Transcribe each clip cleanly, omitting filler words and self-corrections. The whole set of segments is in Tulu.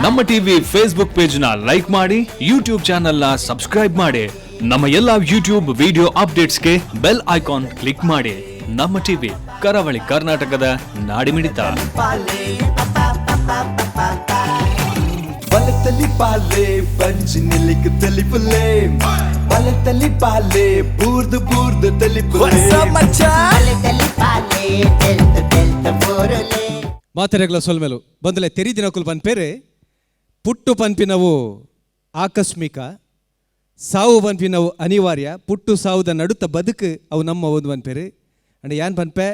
ನಮ್ಮ TV Facebook page ನ ಲೈಕ್ ಮಾಡಿ, ಯೂಟ್ಯೂಬ್ ಚಾನೆಲ್ ನ ಸಬ್ಸ್ಕ್ರೈಬ್ ಮಾಡಿ. ನಮ್ಮ ಎಲ್ಲಾ ಯೂಟ್ಯೂಬ್ ವಿಡಿಯೋ ಅಪ್ಡೇಟ್ಸ್ಗೆ bell icon click ಮಾಡಿ. ನಮ್ಮ ಟಿವಿ, ಕರಾವಳಿ ಕರ್ನಾಟಕದ ನಾಡಿಮಿಡಿತ. ಬಲತಲಿ ಪಾಲೆ ಬಂಜಿ ನಿಲ್ಲಿಕ್ ತಲಿಪುಲೆ, ಬಲತಲಿ ಪಾಲೆ ಬೂರ್ದು ಬೂರ್ದು ತಲಿಪುಲೆ. ಮಾತೆರೆಗ್ಲ ಸೊಲ್ಮೆಲು ಬಂದಲೆ ತೆರಿ ದಿನಕುಲು ಪನ್ಪೇರೆ. ಪುಟ್ಟು ಪನ್ಪಿನವು ಆಕಸ್ಮಿಕ, ಸಾವು ಪನ್ಪಿನವು ಅನಿವಾರ್ಯ. ಪುಟ್ಟು ಸಾವುದ ನಡುತ್ತ ಬದುಕು ಅವು ನಮ್ಮ ಒಂದು ಪನ್ಪೇರು. ಅಂಡ್ ಯಾನ್ ಪನ್ಪೆ,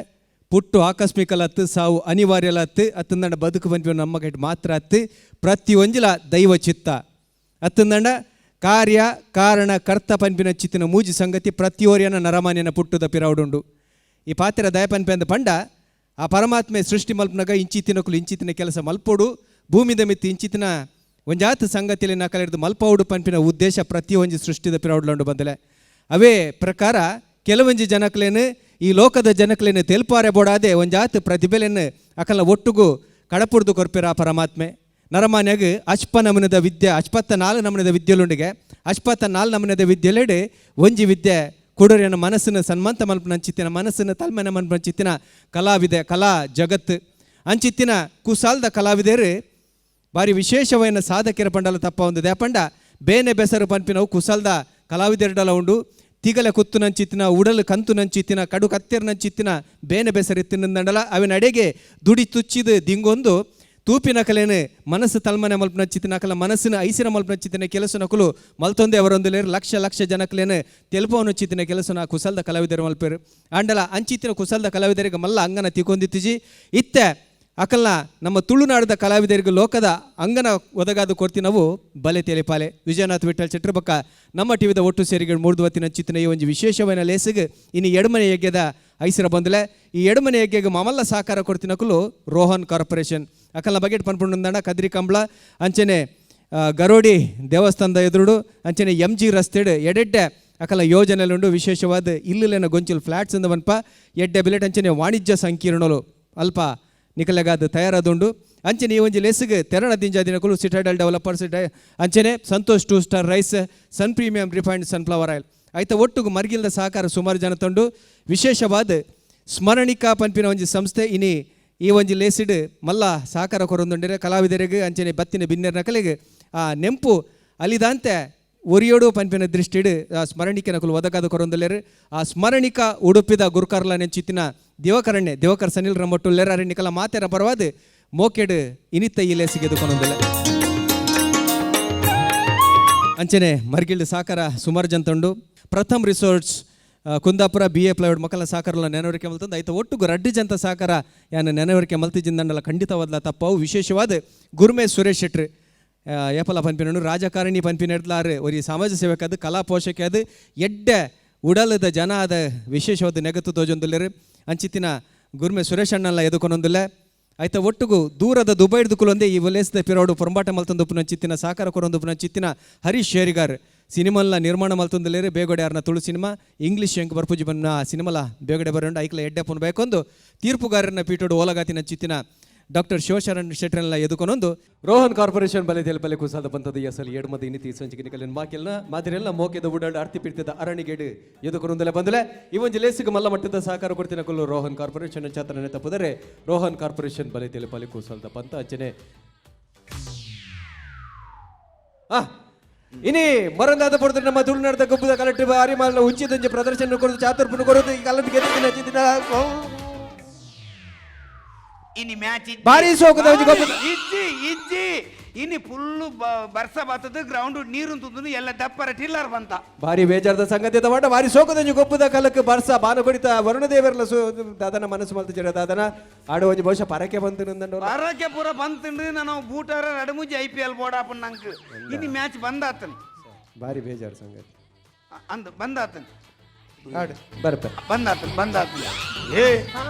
ಪುಟ್ಟು ಆಕಸ್ಮಿಕಲತ್ತು, ಸಾವು ಅನಿವಾರ್ಯಲತ್ತು ಅತ್ತಂದಂಡ ಬದುಕು ಪನ್ಪಿನ ನಮ್ಮ ಕೈಟ್ ಮಾತ್ರ ಅತ್ತು, ಪ್ರತಿಯೊಂಜಿಲ ದೈವ ಚಿತ್ತ. ಅತ್ತಂದಂಡ ಕಾರ್ಯ ಕಾರಣ ಕರ್ತ ಪನ್ಪಿನ ಚಿತ್ತಿನ ಮೂಜಿ ಸಂಗತಿ ಪ್ರತಿಯೋರ್ಯನ ನರಮಾನ್ಯನ ಪುಟ್ಟುದ ಪಿರವುಡುಂಡು. ಈ ಪಾತ್ರ ದಯಪನ್ಪೆ ಅಂದ ಪಂಡ, ಆ ಪರಮಾತ್ಮೆ ಸೃಷ್ಟಿ ಮಲ್ಪನಾಗ ಇಂಚಿತ್ತಿನಕುಲು ಇಂಚಿತ್ತಿನ ಕೆಲಸ ಮಲ್ಪೊಡು, ಭೂಮಿದ ಮಿತ್ತು ಇಂಚಿತ್ತಿನ ಒಂಜಾತ ಸಂಗತಿಯಲ್ಲಿ ನಕಲಿಡ್ದು ಮಲ್ಪೌಡು ಪನ್ಪಿನ ಉದ್ದೇಶ ಪ್ರತಿಯೊಂಜಿ ಸೃಷ್ಟಿದ ಪಿರೌಡ್ಲಂಡು ಬಂದಲೆ. ಅವೇ ಪ್ರಕಾರ ಕೆಲವೊಂಜಿ ಜನಕ್ಲೇನು ಈ ಲೋಕದ ಜನಕ್ಲೇನು ತೆಲ್ಪಾರೆ ಬೋಡಾದೆ ಒಂಜಾತ ಪ್ರತಿಭೆಲೆನು ಅಕಲ ಒಟ್ಟುಗು ಕಡಪುಡ್ದು ಕೊರ್ಪಿರ ಆ ಪರಮಾತ್ಮೆ. ನರಮಾನ್ಯಾಗ ಅಶ್ಪ ನಮನದ ವಿದ್ಯೆ, ಅಶ್ಪತ್ತ ನಾಲ್ ನಮನದ ವಿದ್ಯೆಲುಂಡಿಗೆ. ಅಶ್ಪತ್ತ ನಾಲ್ ನಮನದ ವಿದ್ಯೆಲೆಡೆ ಒಂಜಿ ವಿದ್ಯೆ ಕುಡರಿನ ಮನಸ್ಸಿನ ಸನ್ಮಂತ ಮಲ್ಪನಂಚಿತ್ತಿನ, ಮನಸ್ಸಿನ ತಲ್ಮನ ಮಲ್ಪನಂಚಿತ್ತಿನ ಕಲಾವಿದೆ, ಕಲಾ ಜಗತ್ತು. ಅಂಚಿತ್ತಿನ ಕುಸಾಲ್ದ ಕಲಾವಿದರು ಬಾರಿ ವಿಶೇಷವೈನ ಸಾಧಕರ ಪಂಡಲ ತಪ್ಪ ಒಂದು ದೇಪಂಡ ಬೇನೆ ಬೆಸರು ಪನ್ಪಿನವು ಕುಸಲ್ದ ಕಲಾವಿದರಡಲ ಉಂಡು. ತಿಗಲೆ ಕುತ್ತು ನಂಚಿತ್ತಿನ, ಉಡಲು ಕಂತು ನಂಚಿತ್ತಿನ, ಕಡು ಕತ್ತೆರ್ ನಂಚಿತ್ತಿನ ಬೇನೆ ಬೆಸರು ಇತ್ತಿನಂದಂಡಲ ಅವಿನ ಅಡೆಗೆ ದುಡಿ ತುಚ್ಚಿದ ದಿಂಗೊಂದು ತೂಪಿನ ಕಲೆನು ಮನಸ್ಸು ತಲ್ಮನೆ ಮಲ್ಪನಂಚಿತ್ತಿನ, ಅಕಲ ಮನಸ್ಸಿನ ಐಸಿನ ಮಲ್ಪನಂಚಿತ್ತಿನ ಕೆಲಸ ನಕುಲು ಮಲ್ತೊಂದೇ ಅವರೊಂದು ಲಕ್ಷ ಲಕ್ಷ ಜನಕ್ಲೇನು ತೆಲುಪವನು ಚಿತ್ತಿನ ಕೆಲಸನ ಕುಸಲ್ದ ಕಲಾವಿದರು ಮಲ್ಪೇರು. ಆಂಡಲ ಅಂಚಿತ್ತಿನ ಕುಸಲ್ದ ಕಲಾವಿದರಿಗೆ ಮಲ್ಲ ಅಂಗನ ತಿಕೊಂದಿತ್ತಿಜಿ. ಇತ್ತೆ ಅಕಲ್ನ ನಮ್ಮ ತುಳುನಾಡದ ಕಲಾವಿದರಿಗೆ ಲೋಕದ ಅಂಗನ ಒದಗಾದ ಕೊರ್ತಿನವು ಬಲೆ ತೆಲಿಪಾಲೆ ವಿಜಯನಾಥ್ ವಿಠಲ್ ಚಟ್ರಬಕ್ಕ ನಮ್ಮ ಟಿವಿದ ಒಟ್ಟು ಸೇರಿಗಳು ಮೂರ್ದುವತ್ತಿನ ಚಿತ್ತಿನ ಈ ಒಂಜಿ ವಿಶೇಷವಾದ ಲೇಸಿಗೆ ಇನ್ನು ಎಡಮನೆ ಯಜ್ಞದ ಐಸರ ಬಂದಲೆ. ಈ ಎಡಮನೆ ಯಜ್ಞಗೆ ಮಾಮಲ್ಲ ಸಹಕಾರ ಕೊಡ್ತಿನಕುಲು ರೋಹನ್ ಕಾರ್ಪೊರೇಷನ್. ಅಕಲ್ನ ಬಗೆಟ್ ಪನ್ಪುಂಡಂದಣ ಕದ್ರಿ ಕಂಬಳ ಅಂಚನೆ ಗರೋಡಿ ದೇವಸ್ಥಾನದ ಎದುರುಡು ಅಂಚನೆ ಎಂ ಜಿ ರಸ್ತೆಡ್ ಎಡೆಡ್ಡೆ ಅಕಲ ಯೋಜನೆಲುಂಡು. ವಿಶೇಷವಾದ ಇಲ್ಲುಲೆನ ಗೊಂಚಿಲ್ ಫ್ಲಾಟ್ಸ್ ಅಂದ ಪನ್ಪ ಎಡ್ಡೆ ಬಿಲೆಟ್ ಅಂಚನೆ ವಾಣಿಜ್ಯ ಸಂಕೀರ್ಣಲು ಅಲ್ಪ ನಿಕಲೆಗಾದ ತಯಾರಾದುಂಡು. ಅಂಚನೆ ಈ ಒಂಜಿ ಲೆಸ್ಗೆ ತೆರಣ ದಿಂಜ ದಿನಕುಲು ಸಿಟಾಡೆಲ್ ಡೆವಲಪರ್ಸ್, ಅಂಚನೆ Santosh two star rice, Sun premium refined sunflower oil. ಐತ ಒಟ್ಟುಗು ಮರ್ಗಿಲ್ದ ಸಹಕಾರ ಸುಮಾರು ಜನ ತಂಡು. ವಿಶೇಷವಾದ ಸ್ಮರಣಿಕಾ ಪನ್ಪಿನ ಒಂಜಿ ಸಂಸ್ಥೆ ಇನಿ ಈ ಒಂಜಿ ಲೇಸಿಡ್ ಮಲ್ಲ ಸಹಕಾರ ಕೊರೊಂದುಂಡಿರೆ. ಕಲಾವಿದರಿಗೆ ಅಂಚನೆ ಬತ್ತಿನ ಬಿನ್ನೆರ್ ನಕಲಿಗೆ ಆ ನೆಂಪು ಅಲಿದಾಂತೆ ಒರಿಯೋಡು ಪನ್ಪಿನ ದೃಷ್ಟಿಡ್ ಆ ಸ್ಮರಣಿಕೆ ನಕಲು ಒದಗಾದ ಕೊರೊಂದುಲ್ಲೆರ್. ಆ ಸ್ಮರಣಿಕ ಉಡುಪಿದ ಗುರುಕರ್ಲ ನೆಂಚಿತ್ತಿನ ದಿವಕರಣ್ಣೆ ದಿವಕರ್ ಸನಿಲ್ ರಮಟ್ಟುಲ್ಲೆರ್. ಅರೆ ನಿಕಲ ಮಾತೆರ ಪರವಾದ ಮೋಕೆಡ್ ಇನಿತ್ತ ಈ ಲೇಸಿಗೆ ಎದುಕೊನೊಂದಿಲ್ಲ. ಅಂಚನೆ ಮರ್ಗಿಲ್ಡ್ ಸಾಕಾರ ಸುಮಾರು ಜನ ತಂಡು. ಪ್ರಥಮ್ resorts, Kundapura, B A plywood ಮಕ್ಕಳ ಸಾಕಾರಲ್ಲ ನೆನವರಿಕೆ ಮಲ್ತಂದು. ಐತ ಒಟ್ಟುಗು ರಡ್ಡು ಜಂತ ಸಾಕಾರ ಯಾನ ನೆನವರಿಕೆ ಮಲ್ತಿಜಿಂದಂಡಲ ಖಂಡಿತವಾದ್ಲ ತಪ್ಪವು. ವಿಶೇಷವಾದ ಗುರ್ಮೆ ಸುರೇಶ್ ಶೆಟ್ರು ಏಪಲ ಪನ್ಪಿನನು ರಾಜಕಾರಣಿ ಪನ್ಪಿನ ಒರಿ ಸಮಾಜ ಸೇವಕ ಅದು, ಕಲಾ ಪೋಷಕ ಅದು, ಎಡ್ಡೆ ಉಡಲದ ಜನ ಆದ ವಿಶೇಷವಾದ ನೆಗತ್ತು ತೋಜೊಂದುಲ್ಲೆರ್. ಅಂಚಿತ್ತಿನ ಗುರ್ಮೆ ಸುರೇಶ್ ಅಣ್ಣಲ್ಲ ಎದುಕೊನೊಂದುಲ್ಲೆ. ಆಯ್ತ ಒಟ್ಟುಗು ದೂರದ ದುಬೈಡ್ದು ಈ ವಲೇಸ್ದ ಪಿರೋಡು ಪೊರಂಬಾಟ ಮಲ್ತೊಂದು ಚಿತ್ತಿನ ಸಾಕಾರ ಕೊರೊಂದು ಚಿತ್ತಿನ ಹರೀಶ್ ಶೇರಿಗಾರ್. ಸಿನಿಮಲ್ನ ನಿರ್ಮಾಣ ಮಲ್ತೊಂದುಲ್ಲೇರು. ಬೇಗೊಡೆ ಯಾರನ್ನ ತುಳು ಸಿನಿಮಾ ಇಂಗ್ಲೀಷ್ ಎಂಕ್ ಬರ್ಪುಜಿ ಬನ್ನ ಸಿನಿಮಲ ಬೇಗಡೆ ಬರಂಡು ಐಕ್ಲ ಎಡ್ಡೆ ಪುನ್ ಬೇಕೊಂದು ತೀರ್ಪುಗಾರನ ಪೀಠೋಡು ಓಲಗಾತಿನ ಚಿತ್ತಿನ ಡಾಕ್ಟರ್ ಶಿವಶರಣ್ ಶೆಟ್ರನ್ಲ ಎದುಕೊನೊಂದು. ರೋಹನ್ ಕಾರ್ಪೊರೇಷನ್ ಬಲೆ ತೆಲಪಲೆ ಕುಸಾದ ಬಂತದ ಎಸಲ್ ಎಡ್ಮದ ಇನಿತಿ ಸಂಚಿಕೆ ನಿಕಲಿನ ಮಾಕೆಲ್ನ ಮಾದಿರೆಲ್ಲ ಮೋಕೆದ ಉಡಾಡ ಅರ್ತಿ ಪಿರ್ತಿದ ಅರಣಿಗೇಡು ಎದುಕೊನೊಂದಲೆ ಬಂದಲೆ. ಈ ಒಂಜಿ ಲೇಸಿಗೆ ಮಲ್ಲ ಮಟ್ಟದ ಸಹಕಾರ ಕೊಡ್ತಿನ ಕುಲ್ಲು ರೋಹನ್ ಕಾರ್ಪೊರೇಷನ್ ಚಾತರನೆ ತಪ್ಪದರೆ ರೋಹನ್ ಕಾರ್ಪೊರೇಷನ್ ಬಲೆ ತೆಲಪಲೆ ಕುಸಾಲ್ದ ಪಂತ ಅಂಚನೆ ಇನಿ ಮರಂದಾದ ಪೊಡ್ದು ನಮ್ಮ ತುಳುನಾಡದ ಗೊಬ್ಬದ ಕಲೆಕ್ಟರ್ ಆರಿಮಾಲ್ನ ಉಚಿತ ಪ್ರದರ್ಶನ ಕೊರದು ಚಾತುರ್ಪುನ ಕೊರದು ಈ ಕಲ್ಲನ್ನು ಗೆದ್ದಿನ ಚಿತ್ತಿನ ಇನಿ ಮ್ಯಾಚ್ ಭಾರಿ ಸೋಕುದ ಒಂಜಿ ಗೊಬ್ಬದ. ಇಜ್ಜಿ ಇಜ್ಜಿ, ಇನಿ ಫುಲ್ಲು ಬರ್ಸ ಬತ್ತದ, ಗ್ರೌಂಡ್ ನೀರು ತುಂದು ಎಲ್ಲ ದಪ್ಪರ ಟಿಲ್ಲರ್ ಬಂತ. ಭಾರಿ ಬೇಜಾರದ ಸಂಗತಿ ತಗೊಂಡ. ಭಾರಿ ಸೋಕದಂಜಿ ಗೊಬ್ಬದ ಕಲಕ್ ಬರ್ಸ ಬಾನು ಕೊಡಿತ ವರುಣದೇವರ್ಲ ಸು ದಾದನ ಮನಸ್ಸು ಮಲ್ತ ಜರ ದಾದನ ಆಡು ಒಂಜಿ ಬಹುಶಃ ಪರಕೆ ಬಂತು ನಂದಂಡು. ಪರಕೆ ಪೂರ ಬಂತಂಡು ನಾನು ಬೂಟಾರ ರಡಮುಜಿ I P L ಬೋಡಾಪನ್ ನಂಗೆ. ಇನಿ ಮ್ಯಾಚ್ ಬಂದಾತನ್. ಭಾರಿ ಬೇಜಾರು ಸಂಗತಿ. ಅಂದ್ ಬಂದಾತನ್. ಆಡು ಬರ್ಪೆ. ಬಂದಾತನ್ ಬಂದಾತನ್. ಏ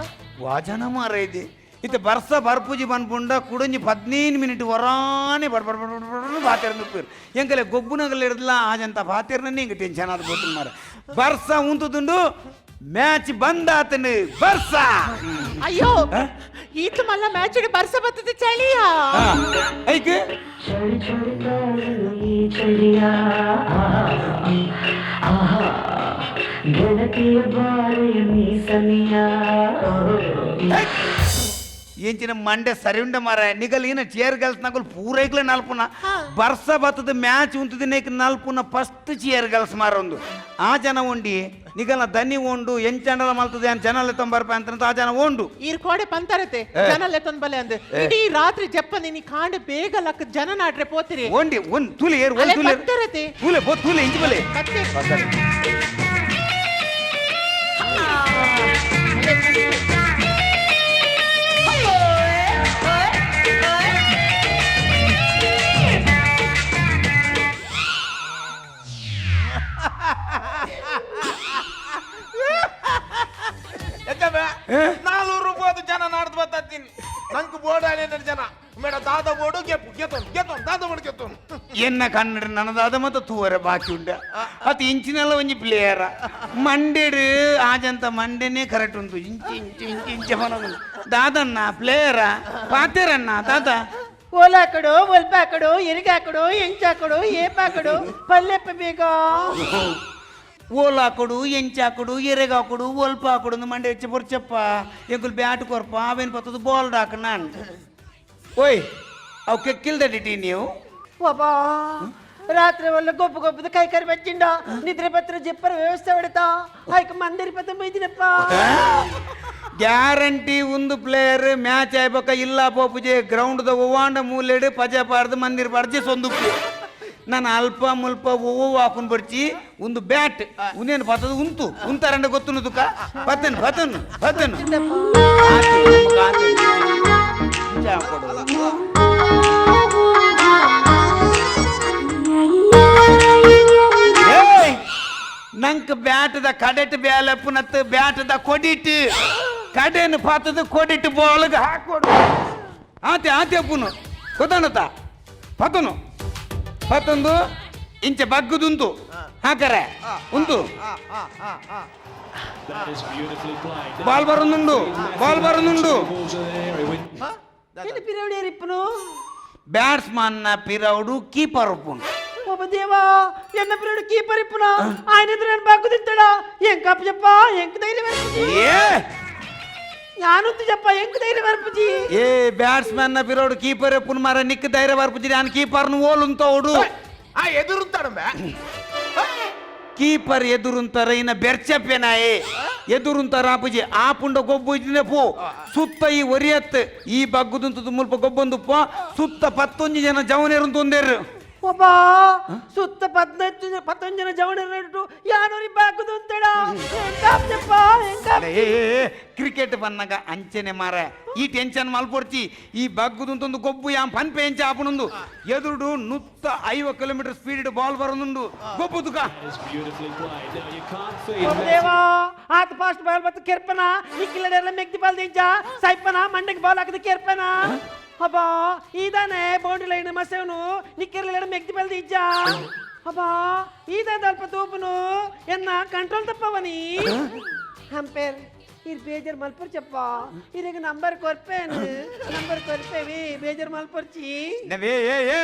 ವಾಜನ ಮಾರ ಇದೆ. ಇತ್ತ ಬರ್ಸ ಬರ್ಪೂಜಿ ಪನ್ಪುಂಡ ಕುಡಂಜಿ 15 ಮಿನಿಟ್ ವರಾನೆ ಬಡ ಬಡ ಬಡ ಬಡ ಬಡ ಬಾತೆರ್ದು ಪೇರು. ಎಂಕಲೆ ಗೊಬ್ಬುನಗಲ್ ಇಡಲ್ಲ ಆಜಂತ ಬಾತೆರ್ನೇ ಹಿಂಗೆ ಟೆನ್ಷನ್ ಆದ ಬೋತು ಮಾರ. ಬರ್ಸ ಉಂತುದುಂಡು, ಮ್ಯಾಚ್ ಬಂದಾತನು ಬರ್ಸ. ಅಯ್ಯೋ, ಈತ ಮಲ್ಲ ಮ್ಯಾಚ್ ಬರ್ಸ ಬರ್ತದೆ ಚಳಿಯಾ. ಐಕ್ ಎಂಚಿನ ಮಂಡೆ ಸರಿ ಉಂಡ ಮಾರ ನಿಗಲಿನ ಚೇರ್ ಗಲ್ಸ್ ನಕಲ್ ಪೂರೈಕ್ಲೆ ನಲ್ಪುನ ಬರ್ಸ ಬತ್ತದ ಮ್ಯಾಚ್ ಉಂತದಿನೇಕ್ ನಲ್ಪುನ ಫಸ್ಟ್ ಚೇರ್ ಗಲ್ಸ್ ಮಾರ ಒಂದು ಆ ಜನ ಉಂಡಿ ನಿಗಲ ದನಿ ಉಂಡು ಎಂಚಂಡಲ ಮಲ್ತದೆ ಅಂತ ಜನ ತೊಂಬರ್ಪ ಅಂತ ಆ ಜನ ಉಂಡು. ಈರ್ ಕೋಡೆ ಪಂತರತೆ ಜನ ಲೆತ್ತೊಂದ್ ಬಲೆ ಅಂದ್ ಇಡೀ ರಾತ್ರಿ ಜಪ್ಪ ನೀನಿ ಕಾಂಡ ಬೇಗ ಲಕ್ಕ ಜನ ನಾಡ್ರೆ ಪೋತಿರಿ. ಒಂಡಿ ಒಂದ್ ತೂಲೆ ಏರು ಅಲೆ ಒಂದು ತೂಲೆ ಪತ್ತರತೆ. ತೂಲೆ ಪೋ ತೂಲೆ ಇಂಚಿ ಬಲೆ. ಪತ್ತೆ. ನಾಲ್ನೂರು ರೂಪಾಯಿ ಜನ ನಾಡ್ದು ಬತ್ತೀನಿ ನಂಗೆ ಬೋರ್ಡ್ ಆಳಿನ ಜನ ಮೇಡ ದಾದ ಬೋರ್ಡು ಗೆಪ್ಪು ಗೆತ್ತೋನ್ ಗೆತ್ತೋನ್ ದಾದ ಬೋರ್ಡು ಗೆತ್ತೋನ್. ಎನ್ನ ಕನ್ನಡ ನನ್ನದಾದ ಮತ್ತು ತೂವರೆ ಬಾಕಿ ಉಂಡ ಅದು ಇಂಚಿನೆಲ್ಲ ಒಂಜಿ ಪ್ಲೇಯರ ಮಂಡೆಡು ಆಜಂತ ಮಂಡೆನೇ ಕರೆಕ್ಟ್ ಉಂಟು ಇಂಚಿ ಇಂಚಿ ಇಂಚಿ ಇಂಚೆ ಬರೋದು ದಾದಣ್ಣ ಪ್ಲೇಯರ ಪಾತೇರಣ್ಣ ದಾದ. ಓಲಾಕಡು ಒಲ್ಪಾಕಡು ಎರಿಗಾಕಡು ಎಂಚಾಕಡು ಏಪಾಕಡು ಪಲ್ಲೆಪ್ಪ ಬೇಗ. ಓಲಾಕುಡು ಎಂಚಾಕುಡು ಎರೆಗಾಕುಡು ಒಲ್ಪಾಕುಡು ಅಂದ್ ಮಂಡೆ ಹೆಚ್ಚು ಬೊರ್ಚಪ್ಪ ಎಂಕುಲು ಬ್ಯಾಟ್ ಕೊರ್ಪ ಅವೇನು ಬರ್ತದ ಬಾಲ್ ಡಾಕ ನಾನು ಓಯ್ ಅವು ಕೆಕ್ಕಿಲ್ದಡಿ ನೀವು. ಒಬ್ಬಾ ರಾತ್ರಿ ಒಲ್ಲ ಗೊಬ್ಬ ಗೊಬ್ಬದ ಕೈ ಕರಿ ಬಚ್ಚಿಂಡ ನಿದ್ರೆ ಪತ್ರ ಜಪ್ಪರ ವ್ಯವಸ್ಥೆ ಹೊಡಿತಾ ಆಯ್ಕ ಮಂದಿರ ಪತ್ರ ಬೈದಿನಪ್ಪ. ಗ್ಯಾರಂಟಿ ಒಂದು ಪ್ಲೇಯರ್ ಮ್ಯಾಚ್ ಆಯ್ಬೇಕ ಇಲ್ಲ ಪೋಪುಜೆ ಗ್ರೌಂಡ್ the ಒವ್ವಾಂಡ ಮೂಲೆಡು ಪಜೆ ಪಾರ್ದು ಮಂದಿರ ಪಾರ್ಜೆ ಸೊಂದುಪ್ಪು ನಾನು ಅಲ್ಪ ಮುಲ್ಪ ಒವ್ವು ಹಾಕೊಂಡು ಬರ್ಚಿ ಒಂದು ಬ್ಯಾಟ್ ಉನೇನು ಪತ್ತದ ಉಂತು ಉಂತಾರಂಡ ಗೊತ್ತುನು ತುಕ ಪತ್ತನು ಪತ್ತನು ಪತ್ತನು ಏಯ್! ನಂಕ್ ಬ್ಯಾಟದ ಕಡೆಟ್ ಬ್ಯಾಲಪ್ಪನತ್ತು ಬ್ಯಾಟದ ಕೊಡಿಟ್ಟು ಕಡೆನು ಪಾತದ ಕೊಡಿಟ್ಟು ಬಾಲ್ಗೆ ಹಾಕೊಡು ಆತೆ ಆತೆ ಅಪ್ಪುನು ಗೊತ್ತಾಣತ ಪತನು ಪತ್ತೊಂದು ಇಂಚೆ ಬಗ್ಗುದುಂತು ಹಾಕರೆ ಉಂತು ಬಾಲ್ ಬರೋದುಂಡು ಬಾಲ್ ಬರೋದುಂಡು. ಏನು ಪಿರವಡಿಯರಿಪ್ಪನು? ಬ್ಯಾಟ್ಸ್ಮನ್ನ ಪಿರೌಡು ಕೀಪರ್ ಉಪ್ಪುನು. ಒಬ್ಬ ದೇವಾ ಎನ್ನ ಪಿರವಡು ಕೀಪರ್ ಇಪ್ಪನ ఆయన ಎದುರು నేను ಬಾಕು ತಿಂತಾಡ ಎಂಕ చెప్ప ಎಂಕ ಧೈರ್ಯ ಬರ್ಪುಜಿ. ಏ ಯಾನುಂತು చెప్ప ಎಂಕ ಧೈರ್ಯ ಬರ್ಪುಜಿ. ಏ ಬ್ಯಾಟ್ಸ್ಮನ್ ನ ಪಿರೌಡು ಕೀಪರ್ ಎಪ್ಪುನು ಮಾರ ನಿಕ್ ಧೈರ್ಯ ಬರ್ಪುಜಿ ನಾನು ಕೀಪರ್ನು ಓಲುಂತೋಡು. ಆ ಎದುರುತ್ತಾಡ ಬೇ. ಕೀಪರ್ ಎದುರುಂತರ ಇನ್ನ ಬೆರ್ಚಪ್ಪೆನಾಯೆ ಎದುರುಂತರ ಆಪುಜಿ ಆ ಪುಂಡ ಗೊಬ್ಬು ಇದ್ದಿನ ಪೋ ಸುತ್ತ ಈ ಒರಿಯತ್ ಈ ಬಗ್ಗುದುಂತದ ಮುಲ್ಪ ಗೊಬ್ಬೊಂದುಪ್ಪ ಸುತ್ತ ಪತ್ತೊಂಜಿ ಜನ ಜವನೇರುಂತೊಂದೇರು. ಒಬ್ಬ ಸುತ್ತ ಪದ್ನೈದು ಪತ್ತೊಂದು ಜನ ಜವಣ ಯಾನೂರಿ ಬಾಕುದು ಅಂತೇಳ ಎಂಕ చెప్ప ಎಂಕ. ಏ ಕ್ರಿಕೆಟ್ ಬಂದಾಗ ಅಂಚನೆ ಮಾರ ಈ ಟೆನ್ಷನ್ ಮಲ್ಪೊಡ್ಚಿ ಈ ಬಗ್ಗುದುಂತೊಂದು ಗೊಬ್ಬು ಯಾಂ ಪನ್ಪೆ ಎಂಚ ಆಪುನುಂದು ಎದುರುಡು ನುತ್ತ 50 ಕಿಲೋಮೀಟರ್ ಸ್ಪೀಡ್ ಬಾಲ್ ಬರೋದುಂಡು ಗೊಬ್ಬುದುಕ. ದೇವಾ ಆತ ಫಾಸ್ಟ್ ಬಾಲ್ ಮತ್ತು ಕೆರ್ಪನ ನಿಕ್ಕಿಲ್ಲಡೆಲ್ಲ ಮೆಗ್ದಿ ಬಾಲ್ ದಿಂಚ ಸೈಪನ ಮಂಡೆಗೆ ಬಾಲ್ ಹಾಕದ ಕೆರ್ಪನ ಅಬ್ಬಾ ಈದಾನೆ ಬೌಂಡ್ರಿ ಲೈನ್ ಮಸೆವನು ನಿಕ್ಕಿರ್ಲೆಡ ಮೆಗ್ದಿ ಬಾಲ್ ದಿಂಚ ಅಬ್ಬಾ ಈದಾದ ಅಲ್ಪ ತೂಪುನು ಎನ್ನ ಕಂಟ್ರೋಲ್ ತಪ್ಪವನಿ ಅಂಪೇರ್ ಇರ್ ಬೇಜಾರ್ ಮಲ್ಪುರ್ ಚಪ್ಪ ಇರಗ ನಂಬರ್ ಕೊರ್ಪೇನು ನಂಬರ್ ಕೊರ್ಪೇವಿ ಬೇಜಾರ್ ಮಲ್ಪುರ್ಚಿ. ನವೇ ಏ ಏ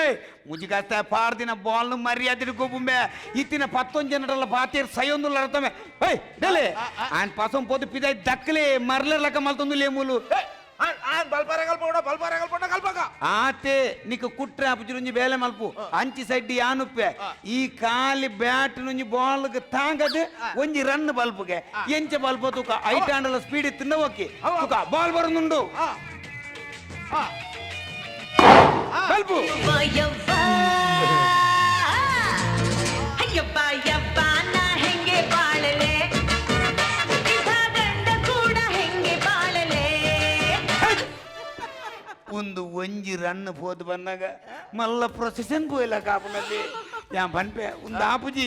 ಮುಜಿಗಾಸ್ತ ಪಾರ್ದಿನ ಬಾಲ್ನು ಮರ್ಯಾದೆ ಗೊಬ್ಬುಂಬೆ ಇತ್ತಿನ ಪತ್ತೊಂದು ಜನರಲ್ಲ ಪಾತೇರ್ ಸೈಯೊಂದು ಲಡತಮೆ ಏಯ್ ಡಲೆ ಆನ್ ಪಾಸಂ ಪೋದು ಪಿದಾಯ್ ದಕ್ಕಲೆ ಮರ್ಲರ್ ಲಕ್ಕ ಮಲ್ತೊಂದು ಲೇಮೂಲು. ಆನ್ ಬಲ್ಪಾರೆ ಕಲ್ಪೋಡ ಬಲ್ಪಾರೆ ಕಲ್ಪೋಡ ಕಲ್ಪಕ. ಆತೆ ನಿಕ್ ಕುಟ್ರೆ ಆಪುಜಿ ಬೇಲೆ ಮಲ್ಪು ಅಂಚಿ ಸೈಡ್ ಯಾನುಪ್ಪೆ ಈ ಕಾಲಿ ಬ್ಯಾಟ್ ನುಂಜಿ ಬಾಲ್ ತಾಂಗದು ಒಂಜಿ ರನ್ ಬಲ್ಪುಗೆ ಎಂಚ ಬಲ್ಪ ತೂಕ ಐಟ್ ಆಂಡಲ ಸ್ಪೀಡ್ ತಿನ್ನ ಓಕೆ ತೂಕ ಬಾಲ್ ಬರೋದುಂಡು ಬಲ್ಪು. ಅಯ್ಯಪ್ಪ ಯಪ್ಪ ನಾ ಹೆಂಗೆ ಬಾಳಲೆ ಇಂಥ ಗಂಡ ಕೂಡ ಹೆಂಗೆ ಬಾಳಲೆ. ಒಂದು ಒಂಜಿ ರನ್ ಪೋದು ಬಂದಾಗ ಮಲ್ಲ ಪ್ರೊಸೆಷನ್ ಪೋಯಿಲ್ಲ ಕಾಪುನಲ್ಲಿ ಯಾ ಪನ್ಪೆ ಒಂದು ಆಪುಜಿ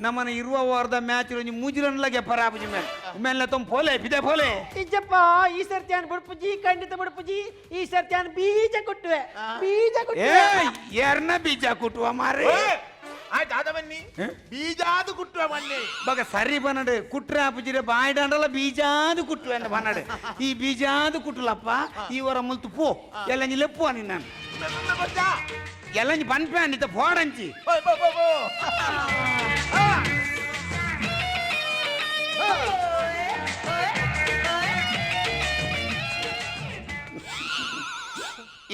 ನಮ್ಮನ ಇರುವ ವಾರದ ಮ್ಯಾಚ್ ಒಂಜಿ ಮೂಜಿ ರನ್ ಲಗೆ ಪರ ಆಪುಜಿ ಮೇಲೆ ಮೇಲೆ ತೊಂಬ ಪೋಲೆ ಬಿದೆ ಪೋಲೆ. ಇಜ್ಜಪ್ಪ ಈ ಸರ್ತಿ ಆನ್ ಬುಡ್ಪುಜಿ ಖಂಡಿತ ಬುಡ್ಪುಜಿ ಈ ಸರ್ತಿ ಆನ್ ಬೀಜ ಕೊಟ್ಟುವೆ ಬೀಜ ಏ ಕೊಟ್ಟುವೆ. ಎರ್ನ ಬೀಜ ಕುಟ್ಟುವ ಮಾರೆ. ಆಯ್ತು ಆದ ಬನ್ನಿ ಬೀಜಾದು ಕುಟ್ಟುವ ಬನ್ನಿ. ಬಗ ಸರಿ ಬನ್ನಡು ಕುಟ್ರೆ ಆಪುಜಿರೆ ಬಾಯ್ಡಂಡಲ ಬೀಜಾದು ಕುಟ್ಟುವೆ ಅಂದ ಬನ್ನಡು ಈ ಬೀಜಾದು ಕುಟ್ಟುಲಪ್ಪ ಈ ವರ ಮುಲ್ತು ಪೋ ಎಲ್ಲ ನೀ ಲೆಪ್ಪು ನಿನ್ನ. ಎಲ್ಲಂಜಿ ಪನ್ಪೆ ಅಂದಿತ್ತ ಫೋಡಂಚಿ.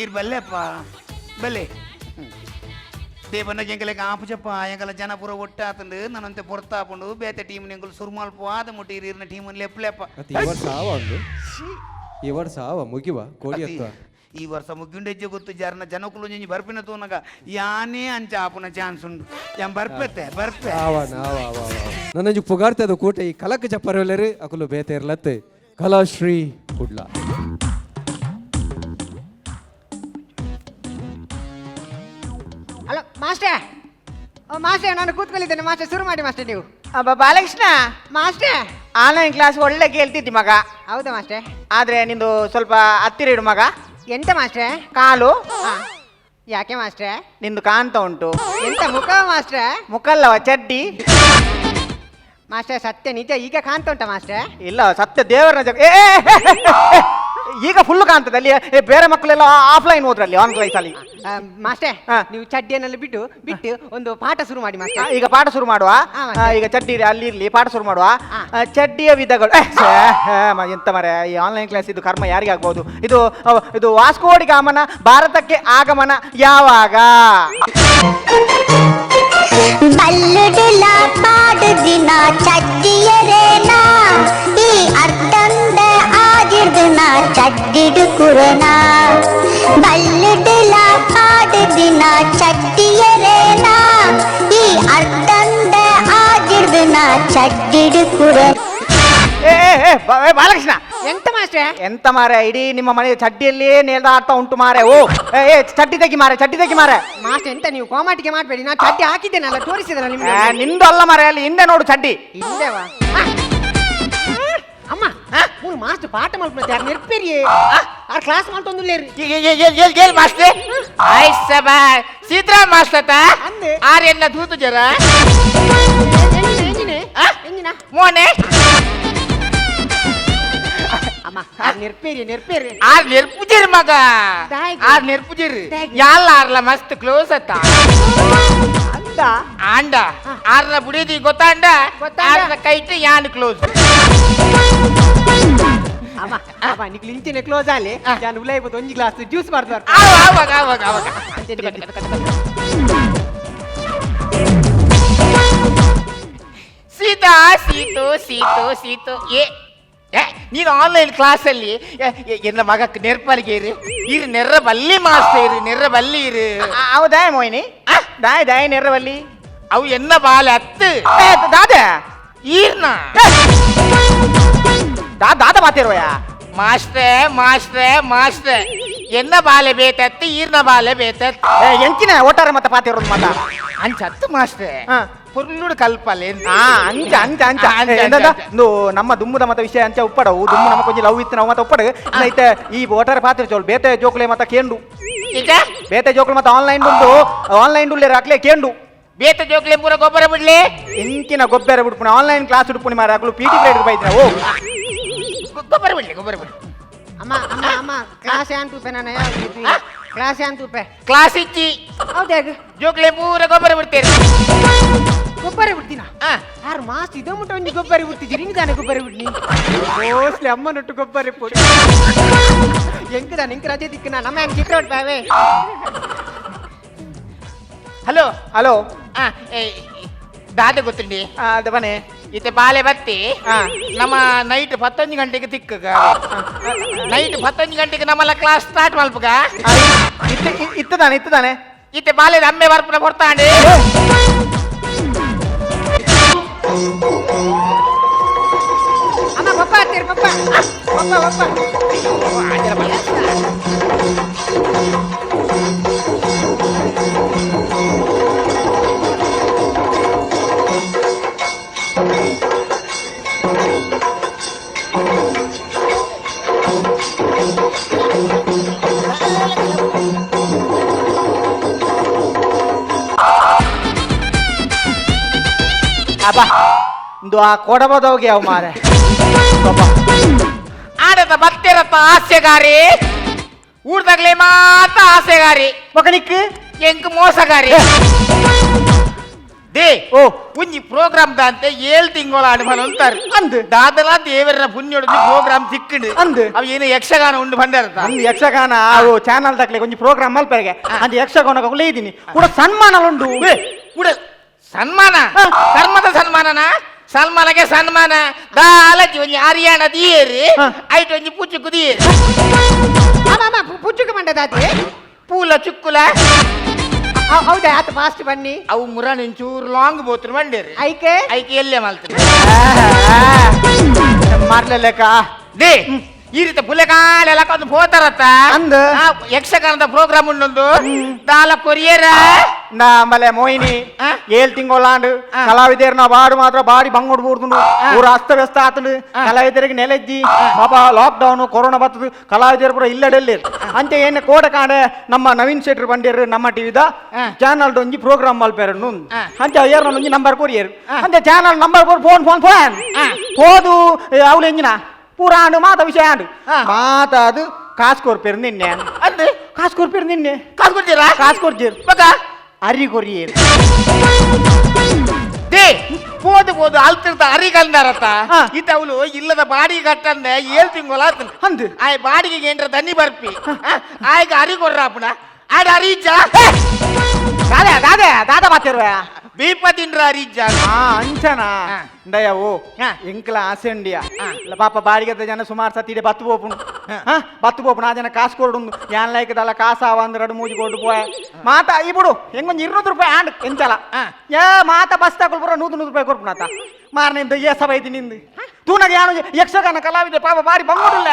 ಇರ್ ಬಲ್ಲೆಪ್ಪ ಬಲ್ಲೆ ದೇವನ ಎಂಕಲೆಗ್ ಆಪುಜಪ್ಪ ಎಂಕಲ ಜನ ಪೂರ ಒಟ್ಟಾತಂಡು ನನ್ನಂತೆ ಪೊರ್ತಾಪುಂಡು ಬೇತೆ ಟೀಮ್ ಎಂಕಲು ಸುರ್ಮಾಲ್ಪ ಆದ ಮುಟ್ಟಿ ಇರಿನ ಟೀಮ್ ಲೆಪ್ಲೆಪ್ಪ. ಈ ವರ್ಷ ಆವ ಒಂದು ಈ ವರ್ಷ ಆವ ಮುಗಿವ ಕೋಡಿ ಅತ್ವ. ಈ ವರ್ಷ ಮುಗ್ಯುಂಡೆಜ್ಜೆ ಗೊತ್ತು ಜಾರನ ಜನಕುಲು ಒಂಜಿ ಬರ್ಪಿನ ತೂನಗ ಯಾನೇ ಅಂಚ ಆಪುನ ಚಾನ್ಸ್ ಉಂಡು ಯಾನ್ ಬರ್ಪೆತ್ತೆ ಬರ್ಪೆ. ಆವನ ಆವ ಆವ ಆವ ನನ್ನಂಜಿ ಪುಗಾರ್ತದ ಕೂಟ ಈ ಕಲಕ ಜಪ್ಪರವೆಲ್ಲರು ಅಕುಲು ಬೇತೇರ್ಲತ್ತೆ ಕಲಾಶ್ರೀ ಕುಡ್ಲ. ಅಲ್ಲ ಮಾಸ್ಟರ್, ಓ ಮಾಸ್ಟರ್, ನಾನು ಕೂತ್ಕೊಳ್ಳಿದ್ದೇನೆ ಮಾಸ್ಟರ್, ಶುರು ಮಾಡಿ ಮಾಸ್ಟರ್ ನೀವು. ಅಬ್ಬ ಬಾಲಕೃಷ್ಣ master, online class ಒಳ್ಳೆ ಕೇಳ್ತಿದ್ದಿ ಮಗ. ಹೌದಾ ಮಾಸ್ಟರ್? ಆದ್ರೆ ನಿಂದು ಸ್ವಲ್ಪ ಹತ್ತಿರ ಇಡು ಮಗ. ಎಂತ ಮಾಸ್ಟರ್? ಕಾಲು. ಯಾಕೆ ಮಾಸ್ಟರ್? ನಿಂದು ಕಾಣ್ತಾ ಉಂಟು. ಎಂತ ಮುಖ ಮಾಸ್ಟರ್? ಮುಖಲ್ಲವ ಚಡ್ಡಿ. ಮಾಸ್ಟರ್ ಸತ್ಯ ನಿಜ ಈಗ ಕಾಣ್ತಾ ಉಂಟಾ ಮಾಸ್ಟರ್? ಇಲ್ಲ ಸತ್ಯ ದೇವರ ಜಗ. ಏ, ಏ, ಏ, ಏ, ಈಗ ಫುಲ್ ಕಾಣ್ತದೆ ಅಲ್ಲಿ. ಏ, ಬೇರೆ ಮಕ್ಕಳೆಲ್ಲ ಆಫ್ಲೈನ್ ಹೋದ್ರಲ್ಲಿ ಆನ್ ಕ್ಲಾಸ್ ಅಲ್ಲಿ. ಮಾಸ್ಟರ್ ನೀವು ಚಡ್ಡಿಯನ್ನೆಲ್ಲ ಬಿಟ್ಟು ಬಿಟ್ಟು ಒಂದು ಪಾಠ ಶುರು ಮಾಡಿ ಮಾಸ್ಟರ್. ಈಗ ಪಾಠ ಶುರು ಮಾಡುವ. ಮಾಸ್ಟರ್. ಈಗ ಚಡ್ಡಿ ಅಲ್ಲಿ ಇರ್ಲಿ, ಪಾಠ ಶುರು ಮಾಡುವ. ಚಡ್ಡಿಯ ವಿಧಗಳು. ಛೇ, ಎಂತ ಮರೆ ಈ ಆನ್ಲೈನ್ ಕ್ಲಾಸ್ ಇದು ಕರ್ಮ ಯಾರಿಗೆ ಆಗ್ಬೋದು. ಇದು ಇದು ವಾಸ್ಕೋಡಿ ಗಾಮನ ಭಾರತಕ್ಕೆ ಆಗಮನ ಯಾವಾಗ? ಬಲ್ಲುಡುಲ ಪಾಡುದಿನ ಚಡ್ಡಿಯರೇನ ಈ ಅರ್ಧಂದ ಆಗಿರ್ದು ನಾ ಚಡ್ಡಿಡು ಕುರನ. ಬಲ್ಲುಡುಲ ಪಾಡುದಿನ ಚಡ್ಡಿಯರೇನ ಈ ಅರ್ಧಂದ ಆಗಿರ್ದು ನಾ ಚಡ್ಡಿಡು ಕುರನ. ಏ ಏ, ಏ, ಏ, ಬಾಲಕೃಷ್ಣ ಎಂತ ಮಾಸ್ಟರ್? ಎಂತ ಮಾರೆ ಇಡೀ ನಿಮ್ಮ ಮನೆ ಚಡ್ಡಿಯಲ್ಲಿಯೇ ನೇತಾಡ್ತಾ ಉಂಟು ಮಾರೆ. ಓ ಏ, ಏ ಚಡ್ಡಿ ತೆಗಿ ಮಾರೆ, ಚಡ್ಡಿ ತೆಗಿ ಮಾರೆ. ಮಾಸ್ಟರ್ ಎಂತ ನೀವು ಕೋಮಾಟಿಕೆ ಮಾಡಬೇಡಿ, ನಾನು ಚಡ್ಡಿ ಹಾಕಿದ್ದೇನಲ್ಲ, ತೋರಿಸಿದಲ್ಲ ನಿಮ್ಗೆ. ನಿಂದು ಅಲ್ಲ ಮಾರೆ, ಅಲ್ಲಿ ಹಿಂದೆ ನೋಡು ಚಡ್ಡಿ. ಹಿಂದೆವಾ? ಅಮ್ಮ ಮೂರು ಮಾಸ್ಟರ್ ಪಾಠ ಮಲ್ಪನ ಯಾರು ನೆರ್ಪೇರಿಯೇ ಆರ್ ಕ್ಲಾಸ್ ಮಲ್ತೊಂದುಲ್ಲೇರಿ. ಮಾಸ್ಟರ್ ಆಯ್ಸಬಾ ಸೀತಾ ಮಾಸ್ಟರ್ ಅಂದೆ. ಆರ್ ಎನ್ನ ತೂತು ಜರ ಎಂಜಿನೆ ಎಂಜಿನ ಮೋನೆ. ಅಮ್ಮ ಆರ್ ನೆರ್ಪೇರಿ ನೆರ್ಪೇರಿ. ಆರ್ ನೆರ್ಪುಜಿರ್ ಮಗ. ದಾಯ್ಗೆ. ಆರ್ ನೆರ್ಪುಜಿರ್. ದಾಯ್ಗೆ. ಯಾಲ್ಲ ಆರ್ಲ ಮಸ್ತ್ ಕ್ಲೋಸ್ ಅತ್ತ ಅಂದ ಆಂಡ ಆರ್ನ ಬುಡಿದಿ ಗೊತ್ತಾಂಡ. ಗೊತ್ತಾಂಡ. ಆರ್ನ ಕೈಟ್ ಯಾನ್ ಕ್ಲೋಸ್. ಅಮ್ಮ ಅಮ್ಮ ನಿಕ್ಲು ಇಂಚಿನ ಕ್ಲೋಸ್ ಆಲೆ ನಾನು ಉಲಾಯ್ಬೋದು ಒಂಜಿ ಗ್ಲಾಸ್ ಜ್ಯೂಸ್ ಮಾಡ್ತಾರೆ. ಆವಾಗ ಆವಾಗ ಆವಾಗ. ಸೀತಾ ಸೀತು ಸೀತು ಸೀತು ಏ ಏ, ನೀನು ಆನ್ಲೈನ್ ಕ್ಲಾಸಲ್ಲಿ ಎನ್ನ ಮಗಕ್ಕೆ ನೆರ್ಪಲಿಗೆ ಇರು ಇರು ನೆರ್ರ ಬಲ್ಲಿ ಮಾಸ್ಟರ್ ಇರು ನೆರ್ರ ಬಲ್ಲಿ ಇರು. ಹೌದಾ ಮೋಹಿನಿ? ದಾಯ್ ದಾಯ್ ನೆರ್ರವಲ್ಲಿ. ಅವು ಎನ್ನ ಬಾಲೆ ಅತ್ತು. ಏ, ದಾದ ಈರ್ನ ದಾದ ಮಾತಿರುವಯ. ಮಾಸ್ಟ್ರೇ ಮಾಸ್ಟ್ರೇ ಮಾಸ್ಟ್ರೇ ಎನ್ನ ಬಾಲೆ ಬೇತತ್ತು ಈರ್ನ ಬಾಲೆ ಬೇತತ್ತು. ಎಂಚಿನ ಒಟ್ಟಾರೆ ಮತ್ತೆ ಪಾತಿರೋದು ಮತ. ಅಂಚತ್ತು ಮಾಸ್ಟ್ರೇ ಪುರ್ಲುಡು ಕಲ್ಪಲೆ. ಅಂಚ ಅಂಚ ಅಂಚ. ಅಂಚ, ಅಂಚ, ಎಂತದ? ಅಂಚ. ಇಂದು ನಮ್ಮ ದುಮ್ಮುದ ಮತ ವಿಷಯ ಅಂಚ ಉಪ್ಪಡವು ದುಮ್ಮು ನಮ್ಮ ಕೊಂಚ ಲವ್ ಇತ್ತು ನಾವು ಮತ್ತೆ ಉಪ್ಪಡು ಐತೆ ಈ ಒಟ್ಟಾರೆ ಪಾತ್ರ ಚೋಲ್ ಬೇತೆ ಜೋಕುಲೆ ಮತ ಕೇಂಡು. ಈಗ ಬೇತೆ ಜೋಕುಲು ಮತ್ತೆ ಆನ್ಲೈನ್ ಉಂಟು ಆನ್ಲೈನ್ ಉಲ್ಲೇರು ಹಾಕ್ಲೆ ಕೇಂಡು. ಬೇತೆ ಜೋಕ್ಲೆ ಪೂರ ಗೊಬ್ಬರ ಬಿಡ್ಲಿ. ಇಂಕಿನ ಗೊಬ್ಬರ ಬಿಡ್ಪುಣಿ ಆನ್ಲೈನ್ ಕ್ಲಾಸ್ ಉಡುಪುಣಿ ಮಾರ ಹಾಕಲು P T period ಬೈದ್ರೆ ಓ ಗೊಬ್ಬರ ಬಿಡ್ಲಿ ಗೊಬ್ಬರ ಬಿಡ್ಲಿ. ಅಮ್ಮ ಅಮ್ಮ ಅಮ್ಮ ಕ್ಲಾಸ್ ಏನ್ ತೂಪೆ ನಾನು ಕ್ಲಾಸ್ ಏನ್ ತೂಪೆ? ಕ್ಲಾಸ್ ಇಚ್ಚಿ. ಹೌದಾ? ಜೋಕ್ಲೆ ಪೂರ ಗೊಬ್ಬರ ಬಿಡ್ತೇನೆ. ಗೊಬ್ಬರ ಬಿಡ್ತೀನ? ಆರು ಮಾಸ್ ಇದೋ ಮುಟ್ಟ ಒಂಜಿ ಗೊಬ್ಬರ ಬಿಡ್ತಿದ್ದೀರಿ ನಿದಾನ ಗೊಬ್ಬರ ಬಿಡ್ನಿ ಮೋಸ್ಟ್ಲಿ ಅಮ್ಮನೊಟ್ಟು ಗೊಬ್ಬರ ಪೊಡಿ ಎಂಕದ ನಿಂಕ ರಜೆ ದಿಕ್ಕ ನಮ್ಮ ಹೆಂಗ್ ಚಿತ್ರ ಹೊಡ್ತಾವೆ. ಹಲೋ ಹಲೋ ದಾದ ಗೊತ್ತುಂಡಿ? ಅದ ಬನೆ ಇತ್ತೆ ಬಾಲೆ ಬತ್ತಿ ನಮ್ಮ ನೈಟ್ 11 ಗಂಟೆಗೆ ತಿಕ್ಕಗ ನೈಟ್ 11 ಗಂಟೆಗೆ ನಮ್ಮಲ್ಲ ಕ್ಲಾಸ್ ಸ್ಟಾರ್ಟ್ ಮಲ್ಪಗ. ಇತ್ತದಾನೆ ಇತ್ತದಾನೆ. ಇತ್ತೆ ಬಾಲೆ ಅಮ್ಮೆ ಬರ್ಪುನ ಕೊಡ್ತಾಂಡೆ. ಅಮ್ಮ ಪಪ್ಪ ಹತ್ತೀರಿ ಪಪ್ಪ ಪಪ್ಪ ಪಪ್ಪ. ಅಬ್ಬ ಇಂದು ಆ ಕೊಡಬದೋಗಿ ಅವ್ ಮಾರೆ. ಆಡದ ಬತ್ತಿರತ್ತ ಹಾಸ್ಯಗಾರಿ ಊರ್ದಾಗ್ಲೇ ಮಾತ ಹಾಸ್ಯಗಾರಿ. ಮಗನಿಕ್ ಎಂಕ್ ಮೋಸಗಾರಿ they O ಒಂಜಿ ಪ್ರೋಗ್ರಾಮ್ ದಾಂತೆ ಏಳ್ ತಿಂಗಳ ಆಡು ಅಂತಾರೆ ಅಂದ್. ದಾದಲ ದೇವರ ಪುಣ್ಯೋಡು ಪ್ರೋಗ್ರಾಮ್ ಸಿಕ್ಕಿಂಡು ಅಂದ್. ಅವು ಏನು ಯಕ್ಷಗಾನ ಉಂಡು ಬಂದಾರತ ಅಂದ್ ಯಕ್ಷಗಾನ ಅವು ಚಾನಲ್ ದಕ್ಲೆ ಒಂಜಿ ಪ್ರೋಗ್ರಾಮ್ ಮಲ್ಪೆಗೆ ಅಂದ್ ಯಕ್ಷಗಾನ ಇದ್ದೀನಿ ಕೂಡ ಸನ್ಮಾನ ಉಂಡು ಕೂಡ ಸನ್ಮಾನ ಕರ್ಮದ ಸನ್ಮಾನನ ಸನ್ಮಾನಕ್ಕೆ ಸನ್ಮಾನ ದಾಲಜಿ ಒಂಜಿ ಹರಿಯಾಣ ದಿಯೇರಿ ಐಟ್ ಒಂಜಿ ಪುಚ್ಚುಕು ದಿಯೇರಿ ಅಮ್ಮ ಪುಚ್ಚುಕು ಮಂಡದಾತಿ ಪೂಲ ಚುಕ್ಕುಲ ಹೌದಾ ಆತ ಫಾಸ್ಟ್ ಬನ್ನಿ ಅವು ಮುರಾಣಿ ಒಂಚೂರು ಲಾಂಗ್ ಬೋತ್ರ ಬಂಡೇರಿ ಐಕೆ ಐಕೆ ಎಲ್ಲೇ ಮಲ್ತಾರೆ ಮಾಡ್ಲೇಕ they ಈ ರೀತಿ ಪುಲೆಕಾಲೆಲ್ಲ ಒಂದು ಪೋತಾರತ್ತ ಅಂದ್. ಯಕ್ಷಗಾನದ ಪ್ರೋಗ್ರಾಮ್ ಉಂಡೊಂದು ದಾಲ ಕೊರಿಯರ ಆಮೇಲೆ ಮೋಹಿನಿ ಏಳ್ ತಿಂಗಳಾಂಡ್ ಕಲಾವಿದರ್ನ ಬಾಡು ಮಾತ್ರ ಬಾಡಿ ಬಂಗೋಡು ಬೂರ್ದುಂಡು ಊರ ಅಸ್ತವ್ಯಸ್ತ ಆತಂಡು ಕಲಾವಿದರಿಗೆ ನೆಲೆಜ್ಜಿ ಪಾಪ ಲಾಕ್ ಡೌನ್ ಕೊರೋನಾ ಬರ್ತದ ಕಲಾವಿದರು ಪೂರ ಇಲ್ಲಡೆಲ್ಲಿ ಅಂಚೆ ಏನ ಕೋಡ ಕಾಂಡೆ ನಮ್ಮ ನವೀನ್ ಶೆಟ್ರು ಬಂಡೇರು ನಮ್ಮ ಟಿವಿದ ಚಾನಲ್ ಒಂಜಿ ಪ್ರೋಗ್ರಾಮ್ ಮಲ್ಪೇರು ಅಂಚೆ ಏರ್ ಒಂಜಿ ನಂಬರ್ ಕೊರಿಯರು ಅಂಚೆ ಚಾನಲ್ ನಂಬರ್ ಕೊರ್ ಫೋನ್ ಫೋನ್ ಫೋನ್ ಹೋದು ಅವಳು ಎಂಜಿನ ಪೂರ ಆಂಡು ಮಾತ ವಿಷಯ ಆಂಡು ಮಾತ ಅದು ಕಾಸು ಕೊರ್ಪೇರು ನಿನ್ನೆ ಅಂದ್ ಕಾಸು ಕೊರ್ಪೇರು ನಿನ್ನೆ ಕಾಸು ಕೊಡ್ತೀರಾ ಕಾಸು ಕೊರ್ಜೇರು ಬಕ ಅರಿ ಕೊರಿಯೇರು they ಪೋದು ಪೋದು ಅಲ್ತಿರ್ತ ಅರಿ ಕಲ್ದಾರತ್ತ ಇತ್ತ ಅವಳು ಇಲ್ಲದ ಬಾಡಿಗೆ ಕಟ್ಟಂದೆ ಏಳ್ ತಿಂಗಳ ಆತನ ಅಂದ್ ಆಯ್ ಬಾಡಿಗೆಗೆ ಏನ್ರ ದನ್ನಿ ಬರ್ಪಿ ಆಯ್ಗ ಅರಿ ಕೊರ್ರಾಪುಣ ಆಡ ಅರಿ ಇಜ್ಜ ದಾದ ದಾದ ದಾದ ಮಾತಿರುವ ಬೀಪ ತಿಂಡ್ರ ಅರಿ ಇಜ್ಜ ಅಂಚನಾ ಇಂದಯ್ಯ ಓ ಎಂಕ್ಲ ಆಸೆ ಉಂಡಿಯ ಇಲ್ಲ ಪಾಪ ಬಾಡಿಗೆ ಜನ ಸುಮಾರು ಸತಿ ಇಡೆ ಬತ್ತು ಪೋಪುಣು ಬತ್ತು ಪೋಪುಣು ಆ ಜನ ಕಾಸು ಕೊಡು ಯಾನ್ ಲೈಕದಲ್ಲ ಕಾಸು ಆವ ಅಂದ್ರೆ ಎರಡು ಮೂಜಿ ಕೊಡು ಪೋಯ ಮಾತಾ ಈ ಬಿಡು ಹೆಂಗೊಂದು 200 ರೂಪಾಯಿ ಆಂಡ್ ಎಂಚಲ ಏ ಮಾತಾ ಬಸ್ ತಗೊಳ್ ಪೂರ 100 100 ರೂಪಾಯಿ ಕೊಡ್ಪುಣಾತ ಮಾರನಿಂದ ಏ ಸಭೆ ಐತಿ ನಿಂದು ತೂನಾಗ ಯಾನು ಯಕ್ಷಗಾನ ಕಲಾವಿದೆ ಪಾಪ ಬಾರಿ ಬಂಗೋಡುಲ್ಲ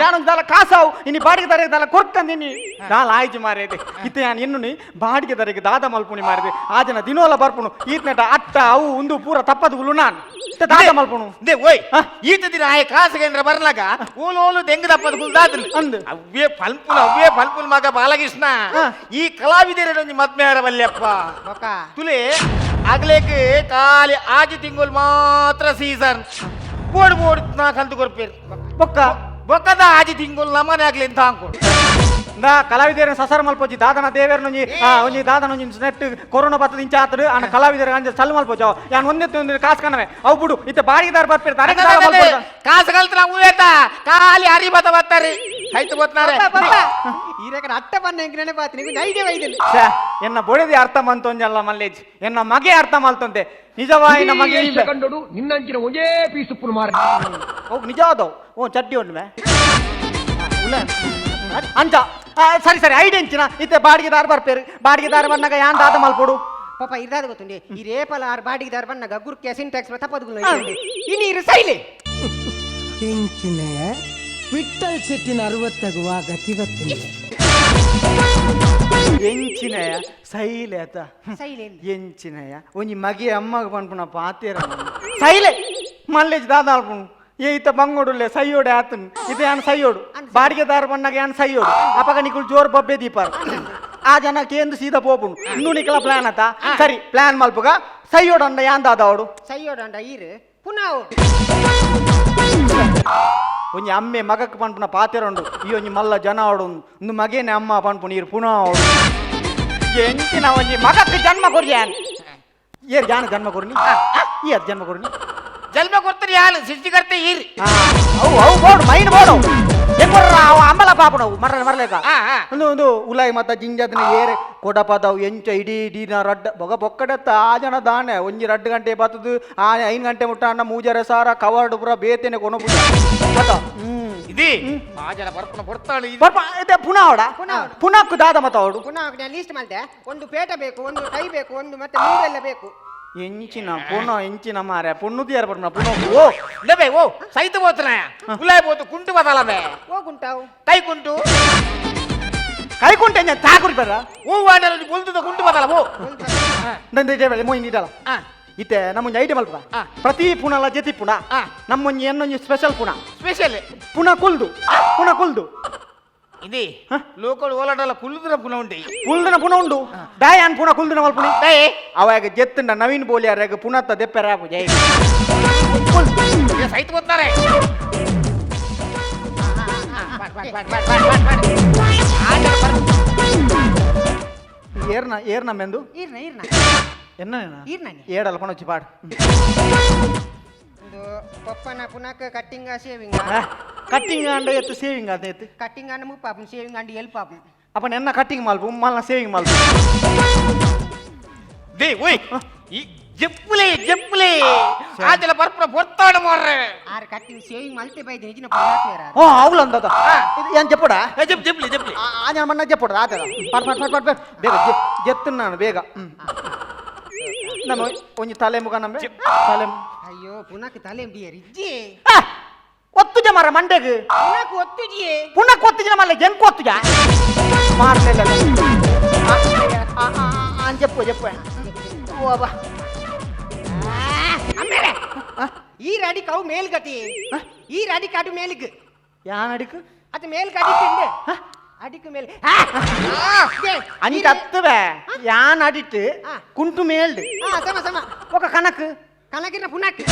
ಯಾನು ದಾಲ ಕಾಸಾವು ಇನಿ ಬಾಡಿಗೆ ದಾರಿಗೆ ದಾಲ ಕೊರ್ಕಂದಿನಿ ದಾಲ ಆಯ್ತು ಮಾರೇದೆ ಇತ್ತ ಯಾನ್ ಇನ್ನು ನೀ ಬಾಡಿಗೆ ದಾರಿಗೆ ದಾದ ಮಲ್ಪುಣಿ ಮಾರಿದೆ ಆ ಜನ ದಿನೋಲ ಬರ್ಪುಣು ಈತ್ನೆಟ ಅಟ್ಟ ಅವು ಉಂದು ಪೂರ ತಪ್ಪದು ನಾನು ದಾದ ಮಲ್ಪುಣು they ಓಯ್ ಈತ ದಿನ ಆಯ ಕಾಸುಗೇಂದ್ರ ಬರ್ಲಾಗ ಓಲು ಓಲು ದೆಂಗ ದಪ್ಪದ ಕುಲ್ದಾದ್ರು ಅಂದ್ ಅವೇ ಪಲ್ಪುಲ್ ಅವೇ ಪಲ್ಪುಲ್ ಮಗ ಬಾಲಕೃಷ್ಣ ಈ ಕಲಾವಿದರೊಂದು ಮದ್ಮೇರ ಬಲ್ಯಪ್ಪ ತುಲೆ ಆಗ್ಲೇಕ್ ಖಾಲಿ ಆಜಿ ತಿಂಗಳು ಮಾತ್ರ ಸೀಸನ್ ಬೋಡ್ ಬೋಡ್ ನಾಕಂತ ಕೊರ್ಪೇರು ಬೊಕ್ಕ ಬೊಕ್ಕದ ಆಜಿ ತಿಂಗಳು ನಮ್ಮನೆ ಆಗ್ಲಿ ಅಂತ ಅಂಕೋಡು ನಾ ಕಲಾವಿದರ ಸಸರ ಮಲ್ಪೊಜ್ಜಿ ದಾದನ ದೇವೇರ್ ಒಂಜಿ ಒಂಜಿ ದಾದನ ಒಂಜಿ ನೆಟ್ ಕೊರೋನಾ ಬತ್ತದ ಇಂಚ ಆತಡು ಆನ ಕಲಾವಿದರ ಅಂಜ ಸಲ್ ಮಲ್ಪೊಜ್ಜ ಯಾನ್ ಒಂದೇ ಒಂದು ಕಾಸು ಕಣವೆ ಅವು ಬಿಡು ಇತ್ತ ಬಾಡಿಗೆದಾರ ಬರ್ಪೇರು ಕಾಸು ಕಲ್ತ್ರ ಹೂವೇತ ಖಾಲಿ ಅರಿ ಬತ್ತ ಬತ್ತಾರೆ ಆಯ್ತು ಬತ್ತಾರೆ ಈರಕಡೆ ಅಟ್ಟ ಬನ್ನ ಎಂಕ್ ನೆನಪಾತು ನಿಂಗೆ ಐದೇ ವೈದ್ಯ ಎನ್ನ ಬೊಡೆದಿ ಅರ್ಥ ಮಂತೊಂಜಲ್ಲ ಮಲ್ಲೇಜ್ ಎನ್ನ ಮಗೆ ಅರ್ಥ ಮಲ್ತೊಂತೆ ನಿಜವಾಯಿನ ಮಗೆ ಕಂಡಡು ನಿನ್ನಂಚಿನ ಒಂದೇ ಪೀಸು ಪುಲ್ ಮಾರ ಓ ನಿಜ ಆದವು ಓ ಚಡ್ಡಿ ಉಂಡ್ಮೆ ಅಂಚ ಸರಿ ಸರಿ ಐಡೆಂಚಿನ ಇತ್ತೆ ಬಾಡಿಗೆದಾರ ಬರ್ಪೇರು ಬಾಡಿಗೆದಾರ ಬಂದಾಗ ಯಾನ್ ದಾದ ಮಲ್ಪೊಡು ಪಾಪ ಇರ್ದಾದ ಗೊತ್ತುಂಡಿ ಈ ರೇಪಲ ಆರ್ ಬಾಡಿಗೆದಾರ ಬನ್ನಾಗ ಗುರ್ಕೆ ಸಿಂಟ್ಯಾಕ್ಸ್ ತಪ್ಪದು ಇನ್ನು ಇರು ಸೈಲೆ ಎಂಚಿನ ವಿಠಲ್ ಶೆಟ್ಟಿನ ಅರವತ್ತಗುವ ಗತಿ ಎಂಚಿನಯ ಸೈಲೆ ಆತ ಸೈಲೆ ಎಂಚಿನಯ ಒಂಜಿ ಮಗೆ ಅಮ್ಮಗ ಪನ್ಪುನ ಪಾತೇರ ಸೈಲೆ ಮಲ್ಲೇಜ್ ದಾದ ಅಲ್ಪುನು ಏ ಇತ್ತ ಬಂಗೋಡುಲ್ಲೆ ಸೈಯೋಡೆ ಆತನ್ ಇದು ಯಾನ್ ಸೈಯೋಡು ಬಾಡಿಗೆದಾರ ಬಣ್ಣಗ ಯಾನ್ ಸೈಯೋಡು ಅಪಗ ನಿಕುಲ್ ಜೋರ್ ಬಬ್ಬೆ ದೀಪಾರ್ ಆ ಜನ ಕೇಂದ್ರ ಸೀದಾ ಪೋಪುನು ಇನ್ನು ನಿಕಲ ಪ್ಲಾನ್ ಆತ ಸರಿ ಪ್ಲಾನ್ ಮಲ್ಪುಗ ಸೈಯೋಡು ಅಂಡ ಯಾನ್ ದಾದ ಅವಡು ಸೈಯೋಡು ಅಂಡ ಈರು ಪುನಃ ಒಂಜಿ ಅಮ್ಮೆ ಮಗಕ್ ಪನ್ಪುನ ಪಾತೆರ ಉಂಡು ಈ ಒಂಜಿ ಮಲ್ಲ ಜನ ಅವಡು ಒಂದು ಮಗೇನೆ ಅಮ್ಮ ಪನ್ಪುನ ಈರು ಪುನಃ ಅವಡು ಎಂಚಿನ ಒಂಜಿ ಮಗಕ್ ಜನ್ಮ ಕೊರ್ಯಾನ್ ಏರ್ ಜಾನ ಜನ್ಮ ಕೊರ್ನಿ ಈ ಅದ್ ಜನ್ಮ ಕೊರ್ನಿ ಜನ್ಮ ಕೊಡ್ತಾರೆ ಯಾರು ಸೃಷ್ಟಿಕರ್ತೆ ಈರಿ ಅವು ಅವು ಬೋಡು ಮೈನ್ ಬೋಡು ಎಂಕೊರ್ರ ಅವ ಅಂಬಲ ಪಾಪನವು ಮರ ಮರಲೇಕ ಒಂದು ಒಂದು ಉಲಾಯಿ ಮತ್ತ ಜಿಂಜದನ ಏರೆ ಕೊಡಪದವು ಎಂಚ ಇಡೀ ಇಡೀ ನಾ ರಡ್ಡ ಬೊಗ ಬೊಕ್ಕಡತ್ತ ಆ ಜನ ದಾನೆ ಒಂಜಿ ರಡ್ಡು ಗಂಟೆ ಬತ್ತದು ಆ 5 ಗಂಟೆ ಮುಟ್ಟ ಅಣ್ಣ ಮೂಜರೆ ಸಾರ ಕವರ್ಡ್ ಪೂರ ಬೇತೇನೆ ಕೊನಪು ఇది ಆ ಜನ ಬರ್ಪುನ ಬರ್ತಾಳೆ ಬರ್ಪ ಇದೆ ಪುನಃ ಅವಡ ಪುನಃ ದಾದ ಮತ್ತ ಅವಡು ಪುನಃ ಲೀಸ್ಟ್ ಮಾಡ್ದೆ ಒಂದು ಪೇಟ ಬೇಕು ಒಂದು ಟೈ ಬೇಕು ಒಂದು ಮತ್ತೆ ಮುಂದೆಲ್ಲ ಬೇಕು ಎಂಚಿನ ಪುನಃ ಎಂಚಿನ ಮಾರೆ ಪುಣ್ಣುದಿಯಾರ ಬರ್ಪುನ ಪುನಃ ಓ ಲಬೆ ಓ ಸೈತ పోతున్నా ಉಲಾಯ್ పోతు కుంటు ಬದಲಬೆ ಓ ಗುಂಟಾವು ಕೈ ಕುಂಟು ಕೈ ಕುಂಟೆ ತಾಕುರಿ ಬರ ಓ ವಾಡರ ಬುಲ್ತದ ಕುಂಟು ಬದಲ ಓ ನಂದು ಮೊಯ್ ನೀಡಲ್ಲ ಇತ್ತೆ ನಮ್ಮೊಂಜಿ ಐಟಮ್ ಅಲ್ಪ ಪ್ರತಿ ಪುನಲ ಜತಿ ಪುಣ ನಮ್ಮೊಂಜಿ ಎನ್ನೊಂಜಿ ಸ್ಪೆಷಲ್ ಪುಣ ಸ್ಪೆಷಲ್ ಪುಣ ಕುಲ್ದು ಪುಣ ಕುಲ್ದು ఇది లోకల్ ఓలాటల కుల్దున పున ఉండి ಕುಲ್ದನ ಪುಣ ಉಂಡು ಡಾಯ್ ಪುಣ ಕುಲ್ದನ ಮಲ್ಪುಣಿ ಡಾಯ್ ಅವಾಗ ಜೆತ್ತಂಡ ನವೀನ್ ಬೋಲಿಯಾರ ಪುನತ್ತ ದೆಪ್ಪೆರ ಜೈ ಸೈತ್ పోతున్నారే ಏರ್ನ ಏರ್ನ ಮೆಂದು ಈರ್ನ ಈರ್ನ ಎನ್ನ ಈರ್ನ ಏಡಲ್ಲ ಪಣೊಚ್ಚಿ ಪಾಡ್ ಒಂದು ಪಪ್ಪನ ಪುನಕ್ ಕಟ್ಟಿಂಗ ಶೇವಿಂಗ್ ಕಟ್ಟಿಂಗ್ ಅಂಡ ಎತ್ತು ಸೇವಿಂಗ್ ಅದ ಎತ್ತು ಕಟ್ಟಿಂಗ್ ಅಂಡ ಮುಪ್ಪಾಪು ಶೇವಿಂಗ್ ಅಂಡ ಎಲ್ಪಾಪು ಅಪ್ಪ ಎನ್ನ ಕಟ್ಟಿಂಗ್ ಮಾಲ್ಪು ಉಮ್ಮಲ್ನ ಸೇವಿಂಗ್ ಮಾಲ್ಪು they ಓಯ್ ಈ ಜಪ್ಪುಲೆ ಜಪ್ಪುಲೆ ಆದೆಲ್ಲ ಬರ್ಪುನ ಪೊರ್ತಾಡ ಮಾರ್ರೆ ಆರ್ ಕಟ್ಟಿಂಗ್ ಶೇವಿಂಗ್ ಮಲ್ತೆ ಬೈದೆ ನಿಜಿನ ಪುನಾಕ್ ಓ అవులు ಅಂದದ ಇದು ಏನ್ చెప్పడా చెప్పు చెప్పులే చెప్పులే ఆ నేను మన్న చెప్పడు ఆతద పట్ పట్ పట్ పట్ పట్ ಬೇಗ జెత్తున్నాను ಬೇಗ ನಮ್ಮ ಒಂಜಿ ತಲೆ ಮುಖ ನಮ್ಮೆ ತಲೆ ಅಯ್ಯೋ ಪುನಕ್ ತಲೆ ಬಿಯರ್ ಇಜ್ಜಿ ಒತ್ತುಜ ಮಾರ ಮಂಡೆಗ್ ಪುನಕ್ ಒತ್ತುಜಿಯೇ ಪುನಕ್ ಒತ್ತುಜ ಮಲ್ಲ ಎಂಕ್ ಒತ್ತುಜ ಮಾರ್ಲಿಲ್ಲ అని చెప్పు చెప్పు ఓ అబ్బా ಅಮ್ಮೇರೆ ಈ ರಾಡಿಕ್ ಅವು ಮೇಲ್ಗತಿ ಈ ರಾಡಿಕ್ ಅಡು ಮೇಲ್ಗ್ ಯಾನ್ ಅಡಿಕ್ ಅದು ಮೇಲ್ಗ್ ಅಡಿಕ್ ಇಂದೆ ಅಡಿಕ್ ಮೇಲ್ ಅಂಚ ಅತ್ತುವೆ ಯಾನ್ ಅಡಿಟ್ ಕುಂಟು ಮೇಲ್ಡ್ ಸಮ ಸಮ ఒక ಕನಕ್ ಕನಕಿನ ಪುನಕ್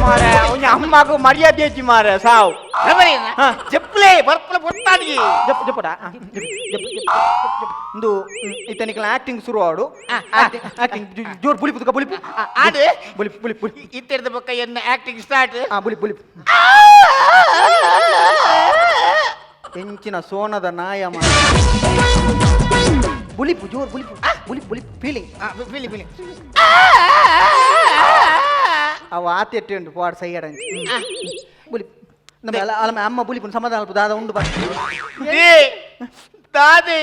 ಮಾರೆ ಅಮ್ಮಗೂ ಮರ್ಯಾದೆ ಹೆಚ್ಚಿ ಮಾರೆ ಸಾವು చెప్పులే ಬರ್ಪುನ ಪೊರ್ತಾಡಿಗೆ చెప్పు చెప్పుడా ಇಂದು ಇತನಿಕಲ ಆಕ್ಟಿಂಗ್ ಶುರು ಆಡು ಆಕ್ಟಿಂಗ್ ಜೋರ್ ಬುಲಿಪು ತುಕ ಬುಲಿಪು ಆಡು ಬುಲಿಪು ಬುಲಿಪು ಬುಲಿಪು ಇತ್ತೆರ್ದ ಬೊಕ್ಕ ಎನ್ನ ಆಕ್ಟಿಂಗ್ ಸ್ಟಾರ್ಟ್ ಆ ಬುಲಿಪು ಬುಲಿಪು ಎಂಚಿನ ಸೋನದ ನಾಯಮ ಬುಲಿಪು ಜೋರ್ ಬುಲಿಪು ಬುಲಿಪು ಬುಲಿಪು ಫೀಲಿಂಗ್ ಫೀಲಿಂಗ್ ಫೀಲಿಂಗ್ ಅವ ಆತೆಟ್ಟೆ ಉಂಟು ಪೋಡ್ ಸೈಯಡಂಚಿ ಬುಲಿಪು ನಮ್ಮ ಅಲ್ಲ ಅಮ್ಮ ಬುಲಿಪುನ ಸಮಾಧಾನ ಅಲ್ಪ ದಾದ ಉಂಡು ಬಾ they ದಾದೆ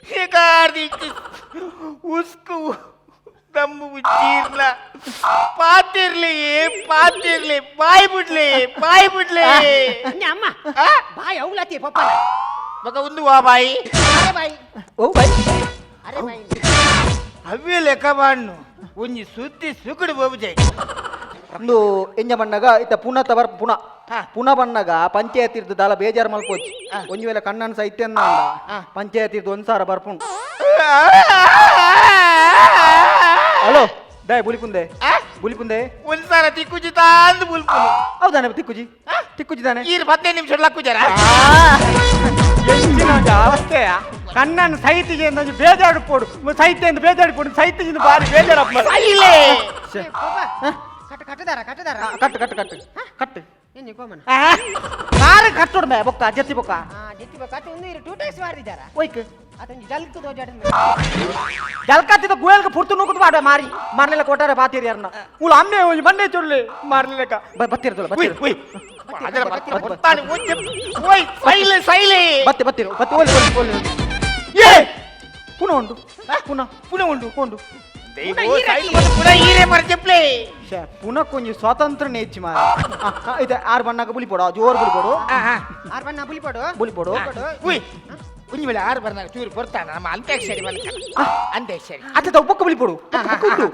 ಹೇಗಾರ್ದಿ ಉಸ್ಕು ದಮ್ಮು ಚೀರ್ಲ ಪಾತಿರ್ಲಿ ಪಾತಿರ್ಲಿ ಬಾಯ್ ಬಿಡ್ಲಿ ಬಾಯ್ ಬಿಡ್ಲಿ ಅಮ್ಮ ಬಾಯ್ ಅವಲತಿ ಪಪ್ಪನ ಮಗ ಒಂದು ವಾ ಬಾಯಿ ಅರೆ ಬಾಯ್ ಓ ಬಾಯ್ ಅರೆ ಬಾಯ್ ಅವೇ ಲೆಕ್ಕ ಬಾಣ್ಣು ಒಂಜಿ ಸುದ್ದಿ ಸುಕುಡು ಬೋಬುಜೈ ಒಂದು ಎಂಜ ಬಣ್ಣಗ ಇತ್ತ ಪುನಃ ತವರ್ ಪುನಃ ಪುನಃ ಬಣ್ಣಗ ಪಂಚಾಯತ್ ಇರ್ದು ದಾಲ ಬೇಜಾರು ಮಲ್ಪೋಚ್ ಒಂಜಿ ವೇಳೆ ಕಣ್ಣನ್ ಸೈತ್ಯ ಪಂಚಾಯತ್ ಇರ್ದು ಒಂದ್ ಸಾರ ಬರ್ಪುಂಡು ಹಲೋ ದಾಯ್ ಬುಲಿಪುಂದೆ ಬುಲಿಪುಂದೆ ಒಂದ್ ಸಾರ ತಿಕ್ಕುಜಿ ತಾಂದು ಬುಲ್ಪುನು ಹೌದಾನೆ ತಿಕ್ಕುಜಿ ತಿಕ್ಕುಜಿ ತಾನೆ ಈರ್ 15 ನಿಮಿಷ ಲಕ್ಕುಜಾರ ಎಂಚಿನ ಒಂಜಿ ಅವಸ್ಥೆಯ ಕಣ್ಣನ್ ಸೈತಿಗೆ ಒಂಜಿ ಬೇಜಾರು ಪೋಡು ಸೈತ್ಯ ಎಂದು ಬೇಜಾರು ಪೋಡು ಸೈತಿಗೆ ಬಾರಿ ಬೇಜಾರಪ್ಪ ಸೈಲೆ ಕಟ್ಟು ಕಟ್ಟದಾರ ಕಟ್ಟದಾರ ಕಟ್ಟು ಕಟ್ಟು ಕಟ್ಟು ಕಟ್ಟು ಏನು ಕೋಮನ ಕಾರು ಕಟ್ಟೋಡು ಮೇ ಬೊಕ್ಕ ಜತ್ತಿ ಬೊಕ್ಕ ಜತ್ತಿ ಬೊಕ್ಕ ಅದು ಒಂದು 2 ಟೈಮ್ಸ್ ವಾರಿದಾರ ಓಯ್ಕ್ ಅದೊಂದು ಜಲ್ಕ ದೋಜಾಡ ಜಲ್ಕತ್ತಿದ ಗುಯಲ್ಗೆ ಪುರ್ತು ನೂಕುದು ಬಾಡ ಮಾರಿ ಮಾರ್ಲೆಲ್ಲ ಕೊಟ್ಟಾರೆ ಬಾತೀರಿ ಯಾರನ್ನ ಉಳು ಅಮ್ಮೆ ಒಂಜಿ ಬಂಡೆ ಚೊಳ್ಳಿ ಮಾರ್ಲೆಕ್ಕ ಬತ್ತಿರದಲ್ಲ ಬತ್ತಿರು ಉಯ್ ಅದರ ಬತ್ತಾನೆ ಓಯ್ ಸೈಲೆ ಸೈಲೆ ಬತ್ತಿ ಬತ್ತಿರು ಬತ್ತಿ ಓಲಿ ಓಲಿ ಓಲಿ ಏ ಪುನಃ ಉಂಡು ಪುನಃ ಪುನಃ ಉಂಡು ಉಂಡು ಪುನಃ ಕೊಂಚ ಸ್ವಾತಂತ್ರ್ಯ ನೇಚಿ ಮಾರ ಇದು ಆರು ಬಣ್ಣಕ ಬುಲಿ ಪೋಡು ಜೋರು ಬುಲಿ ಪೋಡು ಆರು ಬಣ್ಣ ಬುಲಿ ಪೋಡು ಬುಲಿ ಪೋಡು ಉಯ್ ಒಂಜಿ ವೇಳೆ ಆರು ಬಣ್ಣ ಚೂರು ಪೊರ್ತಾನ ನಮ್ಮ ಅಂತ್ಯಾಕ್ಷರಿ ಬಣ್ಣ ಅಂತ್ಯಾಕ್ಷರಿ ಅತ್ತ ಉಪ್ಪಕ್ಕ ಬುಲಿ ಪೋಡು ಉಪ್ಪಕ್ಕ ಉಂಟು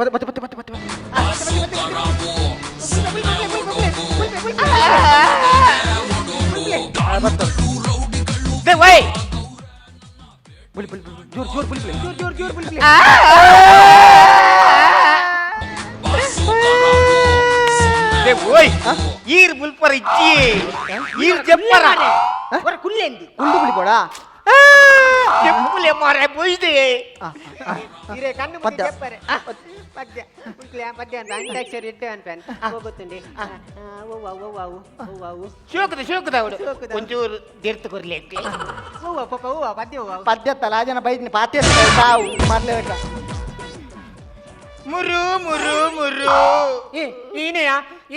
ಬತ್ತೆ ಬತ್ತೆ ಬತ್ತೆ ಬತ್ತೆ ಬತ್ತೆ ವೈ ಬುಲಿ ಬುಲಿ ಜೋರ್ ಜೋರ್ ಬುಲಿ ಬುಲಿ ಜೋರ್ ಜೋರ್ ಜೋರ್ ಬುಲಿ ಓಯ್ ಈರ್ ಬುಲ್ಪರ ಇಚ್ಚಿ ಈರ್ ಜಪ್ಪರ ಒರ ಕುಲ್ಲೆಂದಿ ಕುಲ್ಲು ಬುಲಿ ಪೋಡಾ చెప్పులే మారే పోయిదే ಇರೆ ಕಣ್ಣು ಮುಂದೆ ಜಪ್ಪರೆ ಪದ್ಯ ಉಂಟ್ಲೆ ಪದ್ಯ ಅಂತ ಅಂತ್ಯಾಕ್ಷರಿ ಇಟ್ಟೆ ಅನ್ಪೇನ್ ಹೋಗುತ್ತುಂಡಿ ಓ ಓ ಓ ಓ ಶೋಕದ ಶೋಕದ ಅವಡು ಒಂಚೂರು ದೇರ್ತು ಕೊರ್ಲಿ ಓ ಪಾಪ ಓ ಪದ್ಯ ಓ ಪದ್ಯ ತಲಾಜನ ಬೈದಿನಿ ಪಾತೆ ಸಾವು ಮಾರ್ಲೇಕ ಮುರು ಮುರು ಮುರು ಏ ಈನೆಯ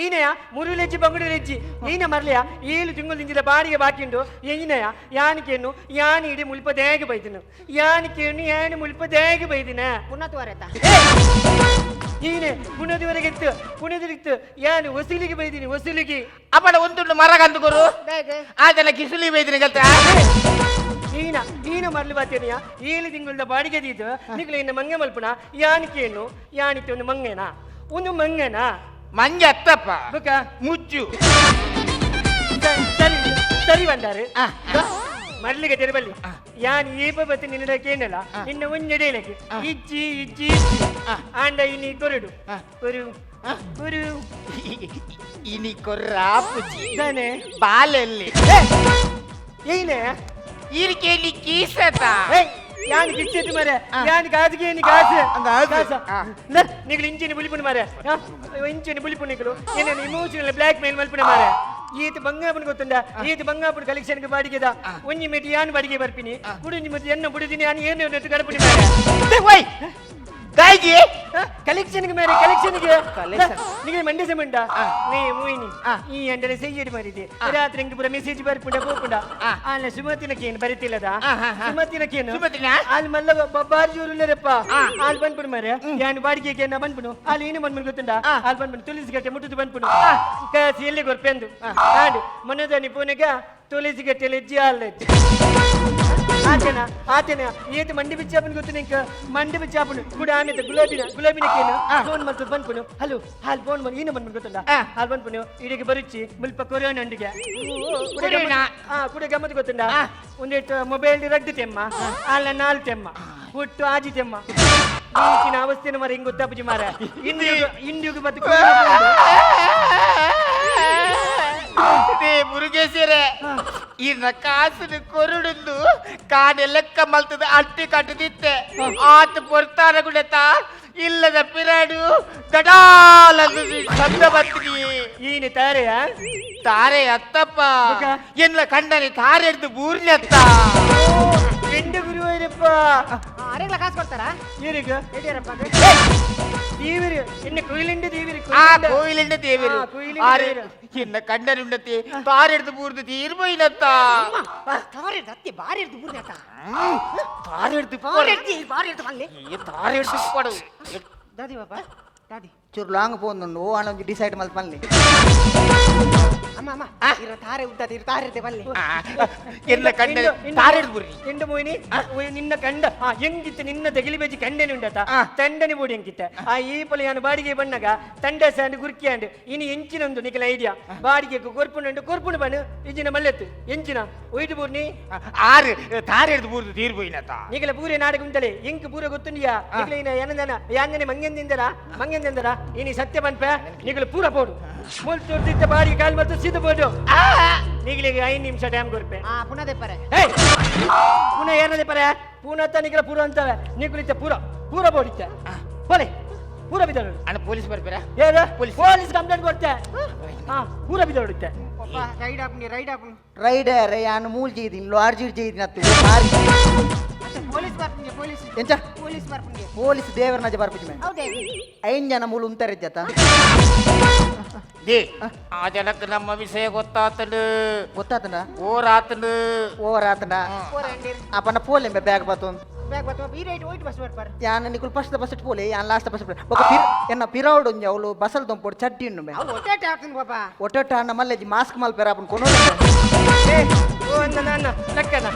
ಈನೆಯ ಮುರುಲೆಜ್ಜಿ ಬಂಗುಡೆಲೆಜ್ಜಿ ಈನ ಮರ್ಲಿಯ ಏಳು ತಿಂಗಳು ತಿಂಜಿದ ಬಾಡಿಗೆ ಬಾಕಿ ಉಂಡು ಈನೆಯ ಯಾನಿಕೇನು ಯಾನಿ ಇಡೀ ಮುಲ್ಪ ದೇಗ ಬೈದಿನ ಯಾನಿಕೇನು ಯಾನಿ ಮುಲ್ಪ ದೇಗ ಬೈದಿನ ಪುನಃ ಈನೆ ಪುನದಿವರೆಗೆ ಇತ್ತು ಪುನದಿರಿತ್ತು ಯಾನು ವಸೂಲಿಗೆ ಬೈದಿನಿ ವಸೂಲಿಗೆ ಅಪ್ಪಡ ಒಂದುಂಡು ಮರ ಕಂದುಕೊರು ಆದೆಲ್ಲ ಕಿಸುಲಿ ಬೈದಿನಿ ಕಲ್ತ ಈನ ಈನ ಮರ್ಲಿ ಬಾತೇನಿಯ ಏಳು ತಿಂಗಳದ ಬಾಡಿಗೆ ದೀತು ನಿಕ್ಲೆ ಇನ್ನ ಮಂಗೆ ಮಲ್ಪುನ ಯಾನಿಕೇನು ಯಾನಿತ್ತು ಒಂದು ಮಂಗೆನಾ ಒಂದು ಮಂಗನಾ ಮಂಗೆ ಅತ್ತಪ್ಪ ಬುಕ್ಕ ಮುಚ್ಚು ಸರಿ ಸರಿ ಬಂದಾರೆ ಮರ್ಲಿಗೆ ತೆರಬಲ್ಲಿ ಯಾನ್ ಏಪ ಬತ್ತಿ ನಿನ್ನ ಕೇನಲ್ಲ ನಿನ್ನ ಒಂಜೆಡೇಲಕ್ಕೆ ಇಜ್ಜಿ ಇಜ್ಜಿ ಇಜ್ಜಿ ಆಂಡ ಇನಿ ಕೊರಡು ಕೊರು ಕೊರು ಇನಿ ಕೊರ್ರಾಪುಜಿ ತಾನೆ ಬಾಲಲ್ಲಿ ಏನೇ ಈರ್ಕೇಲಿ ಕೀಸತ ಯಾನ್ ಕಿಚ್ಚೆತ್ತು ಮಾರೆ ಯಾನ್ ಕಾಜಿಗೆ ನೀ ಕಾಸು ಕಾಸು ನಿಗಲು ಇಂಚಿನ ಬುಲಿಪುಣ ಮಾರೆ ಇಂಚಿನ ಬುಲಿಪುಣ ನಿಗಲು ಏನೇನು ಇಮೋಷನಲ್ ಬ್ಲ್ಯಾಕ್ ಮೇಲ್ ಮಲ್ಪುಣ ಮಾರೆ ಈತ ಬಂಗಾಪುನ ಗೊತ್ತುಂಡ ಈತ ಬಂಗಾಪುನ ಕಲೆಕ್ಷನ್ ಬಾಡಿಗೆದ ಒಂಜಿ ಮೇಟಿ ಯಾನ್ ಬಾಡಿಗೆ ಬರ್ಪಿನಿ ಕುಡಿಂಜಿ ಮತ್ತೆ ಎನ್ನ ಬುಡಿದಿನಿ ಯಾನ್ ಏನು ನೆಟ್ಟು ಗಡಪುಣಿ ಮಾರೆ ಓಯ್ ದಾಯಿಗೆ ಕಲೆಕ್ಷನ್ ಮಾರೆ ಕಲೆಕ್ಷನ್ ಗೆ ನಿಗೆ ಮಂಡೆ ಸಮಂಡ ನೀ ಮುಯಿನಿ ಈ ಅಂಡರೆ ಸೆಯ್ಯಡಿ ಮಾರಿದೆ ರಾತ್ರಿ ಇಂಗ್ ಪೂರ ಮೆಸೇಜ್ ಬರ್ಪುಂಡ ಪೋಪುಂಡ ಆಲ ಸುಮತಿನ ಕೇನು ಬರಿತಿಲ್ಲದ ಸುಮತಿನ ಕೇನು ಸುಮತಿನ? ಆಲ್ ಮಲ್ಲ ಬಾರಿ ಜೋರು ಉಲ್ಲರಪ್ಪ ಆಲ್ ಬಂದ್ಬಿಡು ಮಾರೆ ಯಾನ್ ಬಾಡಿಗೆ ಕೇನ ಬಂದ್ಬಿಡು ಆಲ್ ಏನು ಬಂದ್ಬಿಡು ಗೊತ್ತುಂಡ ಆಲ್ ಬಂದ್ಬಿಡು ತುಳಸಿ ಗಟ್ಟೆ ಮುಟ್ಟುದು ಬಂದ್ಬಿಡು ಕಾಸಿ ಎಲ್ಲಿ ಗೊರ್ಪೆಂದು ಆಂಡ್ ಮೊನ್ನೆದಾನಿ ಪೂನೆಗ ತುಳಸಿ ಗಟ್ಟೆಲಿ ಇಜ್ಜಿ ಆಲ್ ಆತನ ಆತನ ಏತ್ ಮಂಡಿ ಬಿಚ್ಚಾಪನ್ ಗೊತ್ತು ನಿಂಕ ಮಂಡಿ ಬಿಚ್ಚಾಪನು ಕೂಡ ಆಮೇಲೆ ಗುಲಾಬಿನ ಗುಲಾಬಿನ ಕೇನು ಫೋನ್ ಮಾಡ್ತು ಬಂದ್ಪುನು ಹಲೋ ಹಾಲ್ ಫೋನ್ ಬಂದು ಏನು ಬಂದ್ಬಿಡು ಗೊತ್ತುಂಡ ಹಾಲ್ ಬಂದ್ಪುನು ಇಡಿಗೆ ಬರುಚ್ಚಿ ಮುಲ್ಪ ಕೊರೋನ ಅಂಡಿಗೆ ಕೊರೋನಾ? ಕುಡ ಗಮ್ಮತ್ ಗೊತ್ತುಂಡ ಒಂದಿಟ್ಟು ಮೊಬೈಲ್ ರಡ್ಡು ತೆಮ್ಮ ಅಲ್ಲ ನಾಲ್ ತೆಮ್ಮ ಹುಟ್ಟು ಆಜಿ ತೆಮ್ಮ ಈಚಿನ ಅವಸ್ಥೆನ ಮಾರ ಹಿಂಗ್ ಗೊತ್ತಾಪುಜಿ ಮಾರ ಇಂಡಿಯು ಇಂಡಿಯುಗು ಬತ್ತು they ಮುರುಗೇಶ್ವರ ಇನ್ನ ಕಾಸಿನ ಕೊರುಡುಂದು ಕಾನೆ ಲೆಕ್ಕ ಮಲ್ತದ ಅಟ್ಟಿ ಕಟ್ಟದಿತ್ತೆ ಆತ ಪೊರ್ತಾನ ಗುಡತ ಇಲ್ಲದ ಪಿರಾಡು ದಡಾಲಂದು ಶಬ್ದ ಬತ್ತಿ ಈನೆ ತಾರೆಯ ತಾರೆ ಅತ್ತಪ್ಪ ಎಲ್ಲ ಕಂಡನೆ ತಾರೆ ಹಿಡ್ದು ಬೂರ್ಲಿ ಅತ್ತ ಎಂಡು ಗುರುವೈರಪ್ಪ ಅರೆಗ್ಲ ಕಾಸು ಕೊಡ್ತಾರಾ ಏರಿಗ ಯಡಿಯೂರಪ್ಪ ದೇವರು ಎನ್ನ ಕೊಯ್ಲಿಂಡ ದೇವರು ಆ ಕೋಯಿಲಿಂಡ ದೇವರು ಆ, ಕೋಯಿಲಿಂಡ ಆರೆ ದೇವರು. ಎನ್ನ ಕಂಡನುಂಡತಿ ತಾರೆ ಹಿಡ್ದು ಬೂರ್ದು ತೀರ್ಬೋಯಿನತ್ತ ತಾರೆ ಹಿಡ್ದು ಅತ್ತಿ ಬಾರಿ ಹಿಡ್ದು ಬೂರ್ನಿ ಅತ್ತ ತಾರೆ ಹಿಡ್ದು ಬಾರಿ ಹಿಡ್ದು ಬಾರಿ ಹಿಡ್ದು ಬನ್ನಿ ತಾರೆ ಹಿಡ್ದು ಕೊಡು ದಾದಿ ಬಾಬಾ ದಾದಿ ಚೂರು ಲಾಂಗ್ ಫೋನ್ ಉಂಡು ಓ ಅಣ್ಣ ಒಂಜಿ ಡಿಸೈಡ್ ಮಲ್ಪ ಪನ್ಲಿ ಅಮ್ಮ ಅಮ್ಮ ಇರ ತಾರೆ ಉದ್ದದ ಇರ ತಾರೆ ಹಿಡ್ದೆ ಬನ್ನಿ ಎನ್ನ ಕಂಡ ತಾರೆ ಹಿಡ್ದು ಬುರ್ರಿ ಎಂಡು ಮೋಹಿನಿ ಓಯ್ ನಿನ್ನ ಕಂಡ ಆ ಹೆಂಗಿತ್ತು ನಿನ್ನ ತೆಗಿಲಿ ಬೇಜಿ ಕಂಡನೆ ಉಂಡತ ತಂಡನೆ ಬೋಡಿ ಹೆಂಗಿತ್ತ ಆ ಈ ಪೊಲೆ ಯಾನು ಬಾಡಿಗೆ ಬಣ್ಣಗ ತಂಡ ಸ್ಯಾಂಡ್ ಗುರ್ಕಿ ಆಂಡ್ ಇನಿ ಎಂಚಿನೊಂದು ನಿಖಲ ಐಡಿಯಾ ಬಾಡಿಗೆ ಕೊರ್ಪುಂಡು ಕೊರ್ಪುಂಡು ಬಣ್ಣು ಇಜಿನ ಮಲ್ಲೆತ್ತು ಎಂಚಿನ ಒಯ್ದು ಬೂರ್ನಿ ಆರು ತಾರೆ ಹಿಡ್ದು ಬೂರ್ದು ತೀರ್ಬೋಯಿನತ್ತ ನಿಖಲ ಪೂರೆ ನಾಟಕ ಉಂಟಲೆ ಎಂಕ್ ಪೂರ ಗೊತ್ತುಂಡಿಯಾ ನಿಖಲ ಇನ ಏನಂದನ ಯಾಂದನೆ ಮಂಗೆಂದಿಂದರ ಮಂಗೆಂದಿಂದರ ಇನಿ ಸತ್ಯ ಪನ್ಪ ನಿಖಲ ಪೂರ ಪೋಡು ಮುಲ್ ತೋರ್ದಿತ್ತ ಬಾಡಿಗೆ ಕಾಲ್ ಮತ್ತು ಸೀದ ಪೋಡು ನಿಗಲಿಗೆ 5 ನಿಮಿಷ ಟೈಮ್ ಕೊರ್ಪೆ ಆ ಪುನಃ ದೆಪ್ಪರೆ ಏಯ್ ಪುನಃ ಏನದೆ ಪರ ಪುನಃ ನಿಖಲ ಪೂರ ಅಂತವೆ ನಿಕುಲಿತ ಪೂರ ಪೂರ ಬೋಡಿತ್ತ ಬೋಲೆ ಪೂರ ಬಿದ್ದಳು ಅಣ್ಣ ಪೊಲೀಸ್ ಬರ್ಬೇರ ಏನು ಪೊಲೀಸ್ ಕಂಪ್ಲೇಂಟ್ ಕೊಡ್ತೆ ಹಾ ಪೂರ ಬಿದ್ದೊಡುತ್ತೆ ಪಾಪ ರೈಡ್ ಆಪುನಿ ರೈಡ್ ಆಪುನಿ ರೈಡರ್ ಯಾನು ಮೂಲ್ ಜೈದಿನ್ ಲಾರ್ಜ್ ಜೈದಿನ್ ಅತ್ತು ಬಾರಿ ಪೊಲೀಸ್ ಬರ್ಪುಂಗೆ ಪೊಲೀಸ್ ಎಂಚ ಪೊಲೀಸ್ ಬರ್ಪುಂಗೆ ಪೊಲೀಸ್ ದೇವರ ನಜ ಬರ್ಪುಜಿ ಮೇ ಹೌದೇ ಐನ್ ಜನ ಮೂಲ ಉಂತಾರೆ ಜತ they ಆ ಜನಕ್ಕೆ ನಮ್ಮ ವಿಷಯ ಗೊತ್ತಾತನು ಗೊತ್ತಾತನ ಓರಾತನು ಓವರ್ ಆತನ ಅಪ್ಪನ ಪೋಲೆ ಬ್ಯಾಗ್ ಬತ್ತೊಂದು ಬ್ಯಾಗ್ ಬತ್ತು ಈ ರೈಟ್ ವೈಟ್ ಬಸ್ ಬರ್ಪಾರ ಯಾನ್ ನಿಕುಲ್ ಫಸ್ಟ್ ಬಸ್ ಪೋಲೆ ಯಾನ್ ಲಾಸ್ಟ್ ಬಸ್ ಬೊಕ ಪಿರ್ ಎನ್ನ ಪಿರೌಡ್ ಒಂಜಿ ಅವಳು ಬಸಲ್ ದೊಂಪೊಡು ಚಡ್ಡಿ ಉಂಡು ಮೇ ಅವು ಒಟ್ಟೆ ಆಗ್ತೀನಿ ಪಾಪ ಒಟ್ಟೊಟ್ಟ ಅಣ್ಣ ಮಲ್ಲೆಜಿ ಮಾಸ್ಕ್ ಮಲ್ಪೆರ ಅಪ್ಪನ ಕೊನೋ ಏ ಓ ಅಂದ ನನ್ನ ಲಕ್ಕನ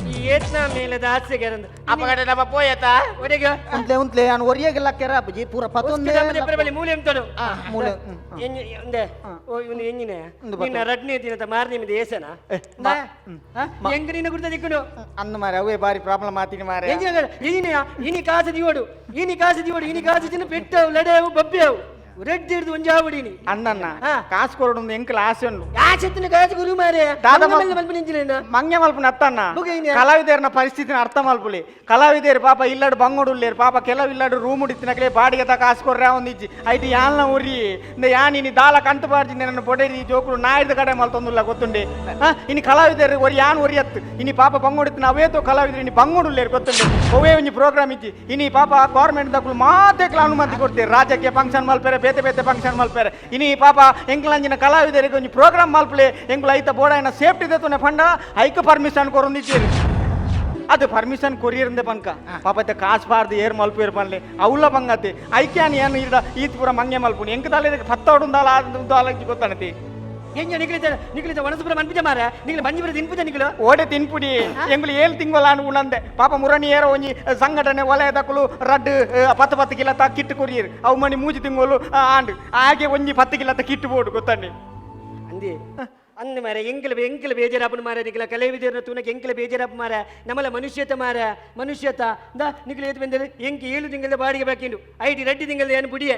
ಈ ಏತ್ನ ಮೇಲದ ಆಸೆಗೆರಂದು ಅಪ್ಪಗಡೆ ನಮ್ಮ ಪೋಯತ ಒಡೆಗ ಉಂತ್ಲೆ ಉಂತ್ಲೆ ಯಾನ್ ಒರಿಯಗೆಲ್ಲ ಕೆರ ಅಪ್ಪಜಿ ಪೂರ ಪತ್ತೊಂದೇ ಬಳಿ ಮೂಲೆ ಎಂತಡು ಮೂಲೆ ಒಂದೆ ಓ ಇವನು ಎಂಜಿನ ಉಂದು ಬತ್ತು. ನಿನ್ನ ರಡ್ನೇ ದಿನದ ಮಾರನೇ ಮಿದ ಏಸನ ಹೆಂಗ ನಿನ್ನ ಗುರ್ತ ದಿಕ್ಕುನು ಅನ್ನ ಮಾರೆ ಅವೇ ಬಾರಿ ಪ್ರಾಬ್ಲಮ್ ಆತೀನಿ ಮಾರೆ ಎಂಜಿನ ಇನಿಯ ಇನಿ ಕಾಸು ದಿವಡು ಇನಿ ಕಾಸು ದಿವಡು ಇನಿ ಕಾಸು ತಿನ್ನು ಪೆಟ್ಟವು ಲಡೆವು ಬಬ್ಬೆವು ರೆಡ್ ಹಿಡ್ದು ಒಂಜಾವಡಿನಿ ಅಣ್ಣಣ್ಣ ಕಾಸು ಕೊರಡು ಎಂಕಲ್ ಆಸೆ ಉಂಡು ಯಾಚೆತ್ತಿನ ಕಾಸು ಗುರು ಮಾರೆ ದಾದ ಮಲ್ಪು ನಿಂಚಿನ ಮಂಗೆ ಮಲ್ಪುನ ಅತ್ತಣ್ಣ ಬುಗ ಇನ್ಯ? ಕಲಾವಿದರ್ನ ಪರಿಸ್ಥಿತಿನ ಅರ್ಥ ಮಲ್ಪುಲಿ ಕಲಾವಿದರು ಪಾಪ ಇಲ್ಲಡು ಬಂಗೋಡು ಉಲ್ಲೇರು ಪಾಪ ಕೆಲವು ಇಲ್ಲಡು ರೂಮ್ ಉಡಿತಿನಕಲೆ ಬಾಡಿಗೆ ತ ಕಾಸು ಕೊರ್ರೆ ಒಂದು ಇಜ್ಜಿ ಐತಿ ಯಾನ್ಲ ಉರಿ ಇಂದ ಯಾನ್ ಇನಿ ದಾಲ ಕಂತು ಬಾರ್ಜಿ ನನ್ನ ಬೊಡೆರಿ ಜೋಕುಲು ನಾಯ್ದ ಕಡೆ ಮಲ್ತೊಂದುಲ್ಲ ಗೊತ್ತುಂಡೆ ಇನಿ ಕಲಾವಿದರು ಒರಿ ಯಾನ್ ಒರಿ ಅತ್ತು ಇನಿ ಪಾಪ ಬಂಗೋಡಿತ್ತಿನ ಅವೇತೋ ಕಲಾವಿದರು ಇನಿ ಬಂಗೋಡು ಉಲ್ಲೇರು ಗೊತ್ತುಂಡೆ ಒವೇ ಒಂಜಿ ಪ್ರೋಗ್ರಾಮ್ ಇಜ್ಜಿ ಇನಿ ಪಾಪ ಗೌರ್ಮೆಂಟ್ ದಕುಲು ಮಾತೆಕ್ಲ ಅನುಮತಿ ಕೊಡ್ತೀರಿ ರಾಜಕೀಯ ಫಂಕ್ಷನ್ ಮಲ್ಪೆರೆ ಬೇತೆ ಬೇತೆ ಫಂಕ್ಷನ್ ಮಲ್ಪೆರೆ ಇನಿ ಪಾಪ ಎಂಕ್ಲಂಜಿನ ಕಲಾವಿದರಿಗೆ ಒಂಜಿ ಪ್ರೋಗ್ರಾಮ್ ಮಲ್ಪಲೆ ಎಂಕ್ಲು ಐತ ಬೋಡಾಯನ ಸೇಫ್ಟಿ ದೆತ್ತುನೆ ಫಂಡ ಐಕ್ ಪರ್ಮಿಷನ್ ಕೊರೊಂದಿದ್ದೀರಿ ಅದು ಪರ್ಮಿಷನ್ ಕೊರಿಯರಿಂದೆ ಪನ್ಕ ಪಾಪ ಇತ್ತ ಕಾಸು ಬಾರ್ದು ಏರ್ ಮಲ್ಪೇರು ಪನ್ಲೆ ಅವಲ ಬಂಗತಿ ಐಕ್ಯಾನ್ ಏನು ಇರ್ದ ಈತ್ ಪೂರ ಮಂಗೆ ಮಲ್ಪುನಿ ಎಂಕ್ ದಾಲ ಇದಕ್ಕೆ ಪತ್ತೋಡುಂದಾಲ ಆದಂದಾಲ ಗೊತ್ತಾನತಿ ಎಂಜ ನಿಖಲಿತ ನಿಖಲಿತ ಒಣಸುಪುರ ಮನ್ಪುಜ ಮಾರ ನಿಖಲ ಬಂಜಿಪುರ ತಿನ್ಪುಜ ನಿಖಲು ಓಡೆ ತಿನ್ಪುಡಿ ಎಂಗುಲು ಏಳು ತಿಂಗಳ ಉಣಂದೆ ಪಾಪ ಮುರಣಿ ಏರೋ ಒಂಜಿ ಸಂಘಟನೆ ವಲಯದಕುಲು ರಡ್ಡು ಪತ್ತು ಪತ್ತು ಕಿಲತ ಕಿಟ್ಟು ಕೊರಿಯರು ಅವು ಮಣಿ ಮೂಜಿ ತಿಂಗಳು ಆಂಡು ಹಾಗೆ ಒಂಜಿ 10 ಕಿಲತ ಕಿಟ್ಟು ಬೋಡು ಗೊತ್ತಂಡಿ ಅಂದಿ ಅಂದ ಮಾರ ಎಂಕಲ ಎಂಕಲ ಬೇಜಾರಾಪನ ಮಾರ ನಿಖಲ ಕಲೆ ತೂನಕ್ಕೆ ಎಂಕಲ ಬೇಜಾರಾಪ ಮಾರ ನಮ್ಮಲ ಮನುಷ್ಯತ ಮಾರ ಮನುಷ್ಯತ the ನಿಖಲ ಏತ್ ಬಂದರೆ ಎಂಕ್ 7 ತಿಂಗಳ ಬಾಡಿಗೆ ಬಾಕಿಂಡು ಐಟಿ ರೆಡ್ಡಿ ತಿಂಗಳ ಏನು ಬುಡಿಯೆ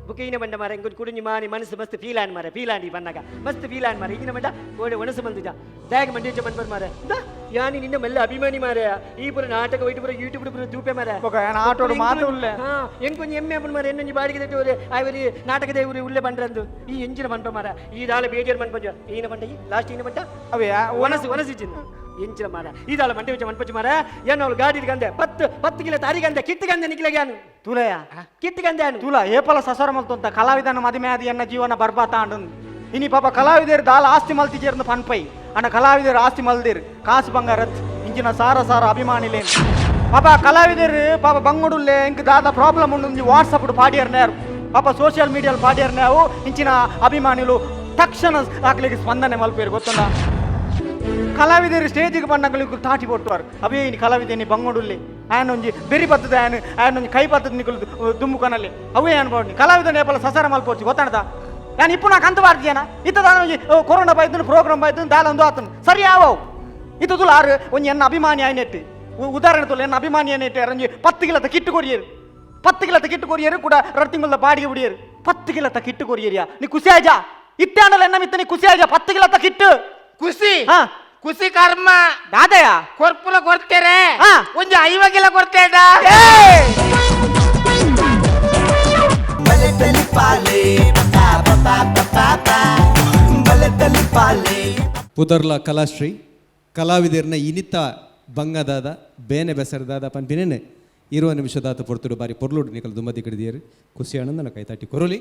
ಬುಕೈನ ಬಂಡ ಮಾರ ಎಂಕ್ ಕುಡಿഞ്ഞು ಮಾನಿ ಮನಸ್ಸು ಮಸ್ತ್ ಫೀಲ್ ಆನ್ ಮಾರ ಫೀಲ್ ಆಂಡಿ ಬನ್ನಾಗ ಮಸ್ತ್ ಫೀಲ್ ಆನ್ ಮಾರ ಈಗಿನ ಬಂಡ ಕೋಡೆ ಒಣಸು ಬಂದುಜ ದಾಗ್ ಮಂಡಿ ಮನ್ಬರ್ ಮಾರ the ಯಾನಿ ನಿನ್ನ ಮೆಲ್ಲ ಅಭಿಮಾನಿ ಮಾರಾಯ. ಈ ಪೂರ ನಾಟಕ ವೈಟ್ ಪೂರ ಯೂಟ್ಯೂಬ್ ಪೂರ ತೂಪೆ ಮಾರಾಯ. ಆಟೋಡು ಮಾತು ಉಲ್ಲೆ. ಹಾ, ಎಂಕೊಂಜಿ ಎಮ್ಮೆ ಅಪ್ಪನ ಮಾರ ಎನ್ನೊಂಜಿ ಬಾಡಿಗೆ ತಟ್ಟುವರೆ ಆವರಿ ನಾಟಕ ದೇವರು ಉಲ್ಲೆ ಬಂಡ್ರಂದು ಈ ಎಂಜಿನ ಪಂಪ ಮಾರ. ಈ ದಾಳ ಬೇಜಾರು ಪಂಪಜ ಈನ ಪಂಟ ಈ ಲಾಸ್ಟ್ ಈನ ಪಂಟ ಅವೇ ವನಸು ವನಸು ಚಿನ್ನ ಎಂಚಿನ ಮಾರ. ಈ ದಾಳ ಮಂಟೆ ವಿಚ ಮನ್ಪಚ್ಚು ಮಾರ. ಏನು ಅವಳು ಗಾಡಿ ಗಂದೆ 10 10 ಕಿಲೋ ತಾರಿಗಂದೆ ಕಿತ್ತುಗಂದೆ ನಿಕ್ಲೆಗೆ ತುಲೆಯ ಕಿತ್ತುಗಂದೆ ತುಲ ಏಪಲ ಸಸರ ಮಲ್ತೊಂತ ಕಲಾವಿದನ ಮದಿಮೆ ಅದು ಎನ್ನ ಜೀವನ ಬರ್ಬಾತ ಅಂಡು ಇನಿ ಪಾಪ ಕಲಾವಿದರು ದಾಲ ಆಸ್ತಿ ಮಲ್ತಿಜೇರ್ನ ಪನ್ಪೈ ಅಣ್ಣ ಕಲಾವಿದರು ಆಸ್ತಿ ಮಲ್ದಿರ್ ಕಾಸು ಬಂಗಾರತ್ ಇಂಚಿನ ಸಾರ ಸಾರ ಅಭಿಮಾನಿಲೇನು ಪಾಪ ಕಲಾವಿದರು ಪಾಪ ಬಂಗುಡುಲ್ಲೆ ಇಂಕ್ ದಾದ ಪ್ರಾಬ್ಲಮ್ ಉಂಡು ವಾಟ್ಸಪ್ ಪಾಡಿಯರ್ನಾರು ಪಾಪ ಸೋಷಿಯಲ್ ಮೀಡಿಯಲ್ಲಿ ಪಾಡಿಯರ್ನಾವು ಇಂಚಿನ ಅಭಿಮಾನಿಲು ತಕ್ಷಣ ಆಕ್ಲಿಗೆ ಸ್ಪಂದನೆ ಮಲ್ಪೇರು ಗೊತ್ತಲ್ಲ. ಕಲಾವಿದರು ಸ್ಟೇಜಿಗೆ ಬಣ್ಣಗಳಿಗೆ ತಾಟಿ ಕೊಟ್ಟುವಾರು ಅವೇ ಇನಿ ಕಲಾವಿದೇನಿ ಬಂಗುಡುಲ್ಲೆ ಆಯನೊಂಜಿ ಬೆರಿ ಬತ್ತದ ಆಯನ ಆಯನೊಂಜಿ ಕೈ ಬತ್ತದ ನಿಕುಲು ದುಮ್ಮು ಕನಲ್ಲಿ ಅವೇ ಅನ್ಬೋಡಿ ಕಲಾವಿದನ ಏಪಲ ಸಸಾರ ಮಲ್ಪೋಚಿ ಗೊತ್ತಾಣದ. ನಾನು ಇಪ್ಪು ನಾ ಕಂತ ಬಾರ್ದಿಯನ ಇತ್ತ ಒಂಜಿ ಕೊರೋನಾ ಬಾಯ್ದು ಪ್ರೋಗ್ರಾಮ್ ಬಾಯ್ದು ದಾಲೊಂದು ಆತನು ಸರಿ ಯಾವವು ಇತ್ತು ತುಲ ಆರು ಒಂಜಿ ಎನ್ನ ಅಭಿಮಾನಿ ಆಯ್ನೆಟ್ಟು ಉದಾಹರಣೆ ತುಲ ಎನ್ನ ಅಭಿಮಾನಿ ಆಯ್ನೆಟ್ಟು ಒಂಜಿ 10 ಕಿಲತ ಕಿಟ್ಟು ಕೊರಿಯರು 10 ಕಿಲತ ಕಿಟ್ಟು ಕೊರಿಯರು ಕೂಡ 2 ತಿಂಗಳ ಬಾಡಿಗೆ ಬಿಡಿಯರು 10 ಕಿಲತ ಕಿಟ್ಟು ಕೊರಿಯರಿಯಾ ನೀ ಖುಷಿ ಆಯ್ಜಾ ಇತ್ತೆ ಆಂಡಲ ಎನ್ನ ಮಿತ್ತ ನೀ ಖುಷಿ ಆಯ್ಜಾ 10 ಕಿಲತ ಕಿಟ್ಟು ಖುಷಿ ಖುಷಿ ಕರ್ಮ ದಾದಯ ಕೊರ್ಪುಲ ಕೊಡ್ತೇರೆ ಒಂಜಿ 50 ಕಿಲೋ ಕೊಡ್ತೇಡ. ಪುದರ್ಲ ಕಲಾಶ್ರೀ ಕಲಾವಿದರ್ನ ಇನಿತ ಬಂಗದಾದ ಬೇನೆ ಬೆಸರದಾದ ಪನ್ಪಿನೇನೆ ಇರುವ ನಿಮಿಷದಾತ ಪೊರ್ತುಡು ಬಾರಿ ಪೊರ್ಲುಡು ನಿಕಲ್ ದುಮ್ಮತಿ ಕಡಿದಿಯರು ಖುಷಿ ಆನಂದನ ಕೈ ತಾಟಿ ಕೊರಲಿ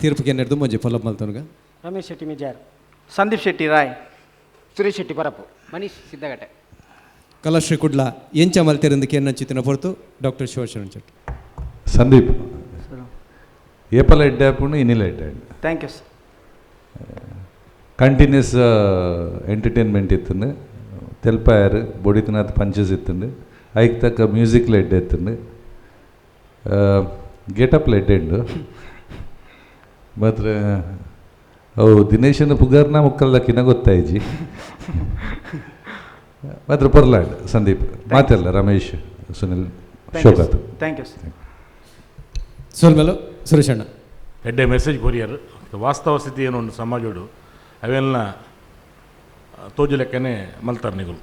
ತೀರ್ಪು ಕೆನ್ನೆಡ್ದು ದುಮ್ಮಂಜಿ ಫಲಪ್ ಮಲ್ತವನ್ಗ. ರಮೇಶ್ ಶೆಟ್ಟಿ ಮಿಜಾರ್, ಸಂದೀಪ್ ಶೆಟ್ಟಿ ರಾಯ್, ಸುರೇಶ್ ಶೆಟ್ಟಿ ಪರಪು, ಮನೀಶ್ ಸಿದ್ದಗಟ್ಟೆ. ಕಲಾಶ್ರೀ ಕುಡ್ಲ ಎಂಚ ಮಲ್ತೆರಂದು ಕೆನ್ನಂಚಿತ್ತಿನ ಪೊರ್ತು ಡಾಕ್ಟರ್ ಶಿವಶರಣ ಶೆಟ್ಟಿ. ಸಂದೀಪ್ ಏಪಲ ಎಡ್ಡೆ ಇನಿಲ ಎಡ್ಡೆ. Thank you sir. Continuous entertainment ಇತ್ತಂದು ತೆಲ್ಪಾಯರು ಬೊಡಿತನಾಥ್ ಪಂಚಸ್ ಇತ್ತಂದು ಐಕ್ ತಕ್ಕ ಮ್ಯೂಸಿಕ್ಲ ಎಡ್ಡೆ ಇತ್ತಂದು ಗೆಟಪ್ಲ ಎಡ್ಡೆ ಉಂಡು ಮಾತ್ರ ಅವು ದಿನೇಶನ ಪುಗಾರ್ನ ಮುಕ್ಕಲ್ದ ಕಿನ ಗೊತ್ತಾಯ್ಜಿ ಮಾತ್ರ ಪೊರ್ಲಾಂಡ್ ಸಂದೀಪ್ ಮಾತೆಲ್ಲ Ramesh Sunil ಶೋಕಾತ್. Thank you sir. ಸೋಲ್ಮೇಲು ಸುರೇಶಣ್ಣ ಎಡ್ಡೆ ಮೆಸೇಜ್ ಕೊರಿಯರ್ ವಾಸ್ತವ ಸ್ಥಿತಿ ಏನು ಉಂಡು ಸಮಾಜೋಡು ಅವೆಲ್ಲ ತೋಜು ಲೆಕ್ಕನೆ ಮಲ್ತಾರ್ ನಿಗುಲು.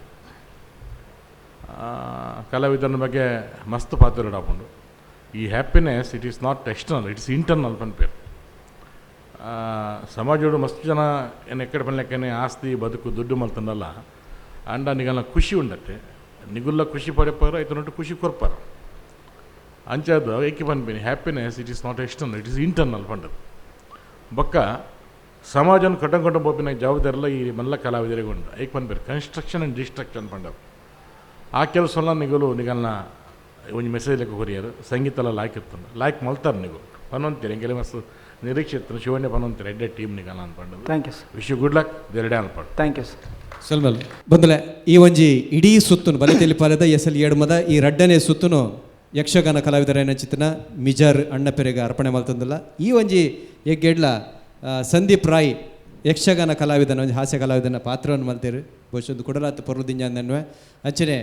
ಕಲಾವಿದನ ಬಗ್ಗೆ ಮಸ್ತ್ ಪಾತ್ರ ಹಾಕೊಂಡು ಈ happiness it is not external, it is internal ಪನ್ಪೇರು. ಸಮಾಜೋಡು ಮಸ್ತ್ ಜನ ಏನು ಎಕ್ಕಡೆ ಪನ್ಲೆಕ್ಕನೆ ಆಸ್ತಿ ಬದುಕು ದುಡ್ಡು ಮಲ್ತಂದಲ್ಲ ಅಂಡ ನಿಗಲ್ಲ ಖುಷಿ ಉಂಡತ್ತೆ ನಿಗುಲ್ಲ ಖುಷಿ ಪಡೆಪಾರ ಐತನೊಟ್ಟು ಖುಷಿ ಕೊರ್ಪಾರ ಅಂಚಾದ ಏಕೆ ಪನ್ಪಿನಿ happiness it is not external, it is internal ಪಂಡದು. ಬೊಕ್ಕ ಸಮಾಜನ ಕಟ್ಟಂಕೊಂಡ ಬೋಪಿನ ಜವಾಬ್ದಾರಿಲ್ಲ ಈ ಮಲ್ಲ ಕಲಾವಿದರಿಗೆ ಉಂಡು ಏಕೆ ಪನ್ಪೇರು ಕನ್ಸ್ಟ್ರಕ್ಷನ್ ಆ್ಯಂಡ್ ಡಿಸ್ಟ್ರಕ್ಷನ್ ಪಂಡವು. ಆ ಕೆಲಸ ನಿಗಲು ನಿಗಲ್ನ ಒಂಜಿ ಮೆಸೇಜ್ ಲೆಕ್ಕ ಕೊರಿಯರು ಸಂಗೀತ ಎಲ್ಲ ಲಾಯ್ಕ್ ಇರ್ತದೆ ಲಾಯ್ಕ್ ಮಲ್ತಾರೆ ನೀವು ಪನ್ನೊಂತೀರಿ ಎಂಕೆಲೆ ಮಸ್ತ್ ನಿರೀಕ್ಷೆ ಇತ್ತು ಶಿವಣ್ಯ ಪನ್ನೊಂತೀರಿ ಎಡ್ಡೆ ಟೀಮ್ ನಿಗಲ್ಲ ಅನ್ಪಂಡದು. Thank you sir. Wish you good luck ದೇರಡೆ ಅನ್ಪಂಡು. Thank you sir. ಸೊಲ್ಮಲ್ ಬಂದಲೆ ಈ ಒಂಜಿ ಇಡೀ ಸುತ್ತುನು ಬಲೆ ತೆಲಿಪಾಲದ ಎಸಲ್ ಏಡ್ಮದ ಈ ರಡ್ಡನೇ ಸುತ್ತುನು ಯಕ್ಷಗಾನ ಕಲಾವಿದರ ಚಿತ್ರನ ಮಿಜಾರ್ ಅಣ್ಣಪೆರೆಗೆ ಅರ್ಪಣೆ ಮಲ್ತಂದಲ್ಲ. ಈ ಒಂಜಿ ಎಗ್ಗೆಡ್ಲ ಸಂದೀಪ್ ರಾಯ್ ಯಕ್ಷಗಾನ ಕಲಾವಿದನ ಒಂಜಿ ಹಾಸ್ಯ ಕಲಾವಿದನ ಪಾತ್ರವನ್ನು ಮಲ್ತೇರು ಬಹುಶಃ ಒಂದು ಕುಡಲಾತ್ ಪೊರ್ಲುದಿಂಜ ಅಂದನ್ವೆ. ಅಂಚನೆ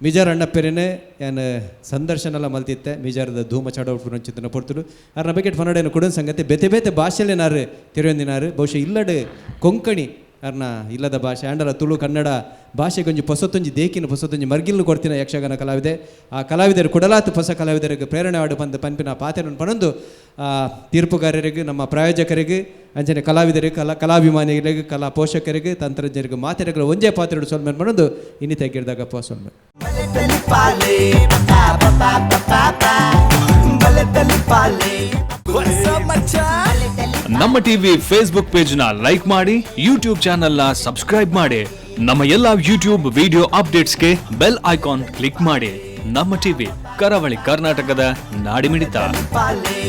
ಮಿಜಾರ್ ಅಣ್ಣಪ್ಪೆರೆನೆ ಯಾನ್ ಸಂದರ್ಶನ ಎಲ್ಲ ಮಲ್ತಿತ್ತೆ ಮಿಜಾರದ ಧೂಮ ಚಾಡೋಪುನ ಚಿತ್ರನ ಪೊರ್ತುಡು ಅರ್ನ ಬಕೆಟ್ ಫನಡೇನು ಕುಡನ್ ಸಂಗತಿ ಬೇತೆ ಬೇತೆ ಭಾಷೆಲೇನಾರು ತೆರೆಯೊಂದಿನಾರು ಬಹುಶಃ ಇಲ್ಲಡು ಕೊಂಕಣಿ ಅರ್ನ ಇಲ್ಲದ ಭಾಷೆ ಆಂಡಲ ತುಳು ಕನ್ನಡ ಭಾಷೆಗೊಂಜಿ ಪೊಸತೊಂಜಿ ದೇಕಿನ ಪೊಸತೊಂಜಿ ಮರ್ಗಿಲ್ನು ಕೊಡ್ತಿನ ಯಕ್ಷಗಾನ ಕಲಾವಿದೆ. ಆ ಕಲಾವಿದರು ಕುಡಲಾತು ಹೊಸ ಕಲಾವಿದರಿಗೆ ಪ್ರೇರಣೆ ಆಡು ಬಂದು ಪನ್ಪಿನ ಪಾತೆರನ್ನು ಪನೊಂದು ತೀರ್ಪುಗಾರರಿಗೆ ನಮ್ಮ ಪ್ರಾಯೋಜಕರಿಗೆ ಅಂಚನೆ ಕಲಾವಿದರಿಗೆ ಕಲಾಭಿಮಾನಿಗಳಿಗೆ ಕಲಾ ಪೋಷಕರಿಗೆ ತಂತ್ರಜ್ಞರಿಗೆ ಮಾತೆರಗಳ ಒಂಜೇ ಪಾತ್ರೆ ಸೊಲ್ಮೆನ್ ಪನೊಂದು ಇನ್ನಿತ ಗಿರ್ದಾಗಪ್ಪ ಸೊಲ್ಮೆ. ನಮ್ಮ ಟಿವಿ ಫೇಸ್ಬುಕ್ ಪೇಜ್ ನ ಲೈಕ್ ಮಾಡಿ, ಯೂಟ್ಯೂಬ್ ಚಾನೆಲ್ ನ ಸಬ್ಸ್ಕ್ರೈಬ್ ಮಾಡಿ, ನಮ್ಮ ಎಲ್ಲಾ ಯೂಟ್ಯೂಬ್ ವಿಡಿಯೋ ಅಪ್ಡೇಟ್ಸ್ಗೆ ಬೆಲ್ ಐಕಾನ್ ಕ್ಲಿಕ್ ಮಾಡಿ. ನಮ್ಮ ಟಿವಿ ಕರಾವಳಿ ಕರ್ನಾಟಕದ ನಾಡಿಮಿಡಿತ. ಪಾಲೆ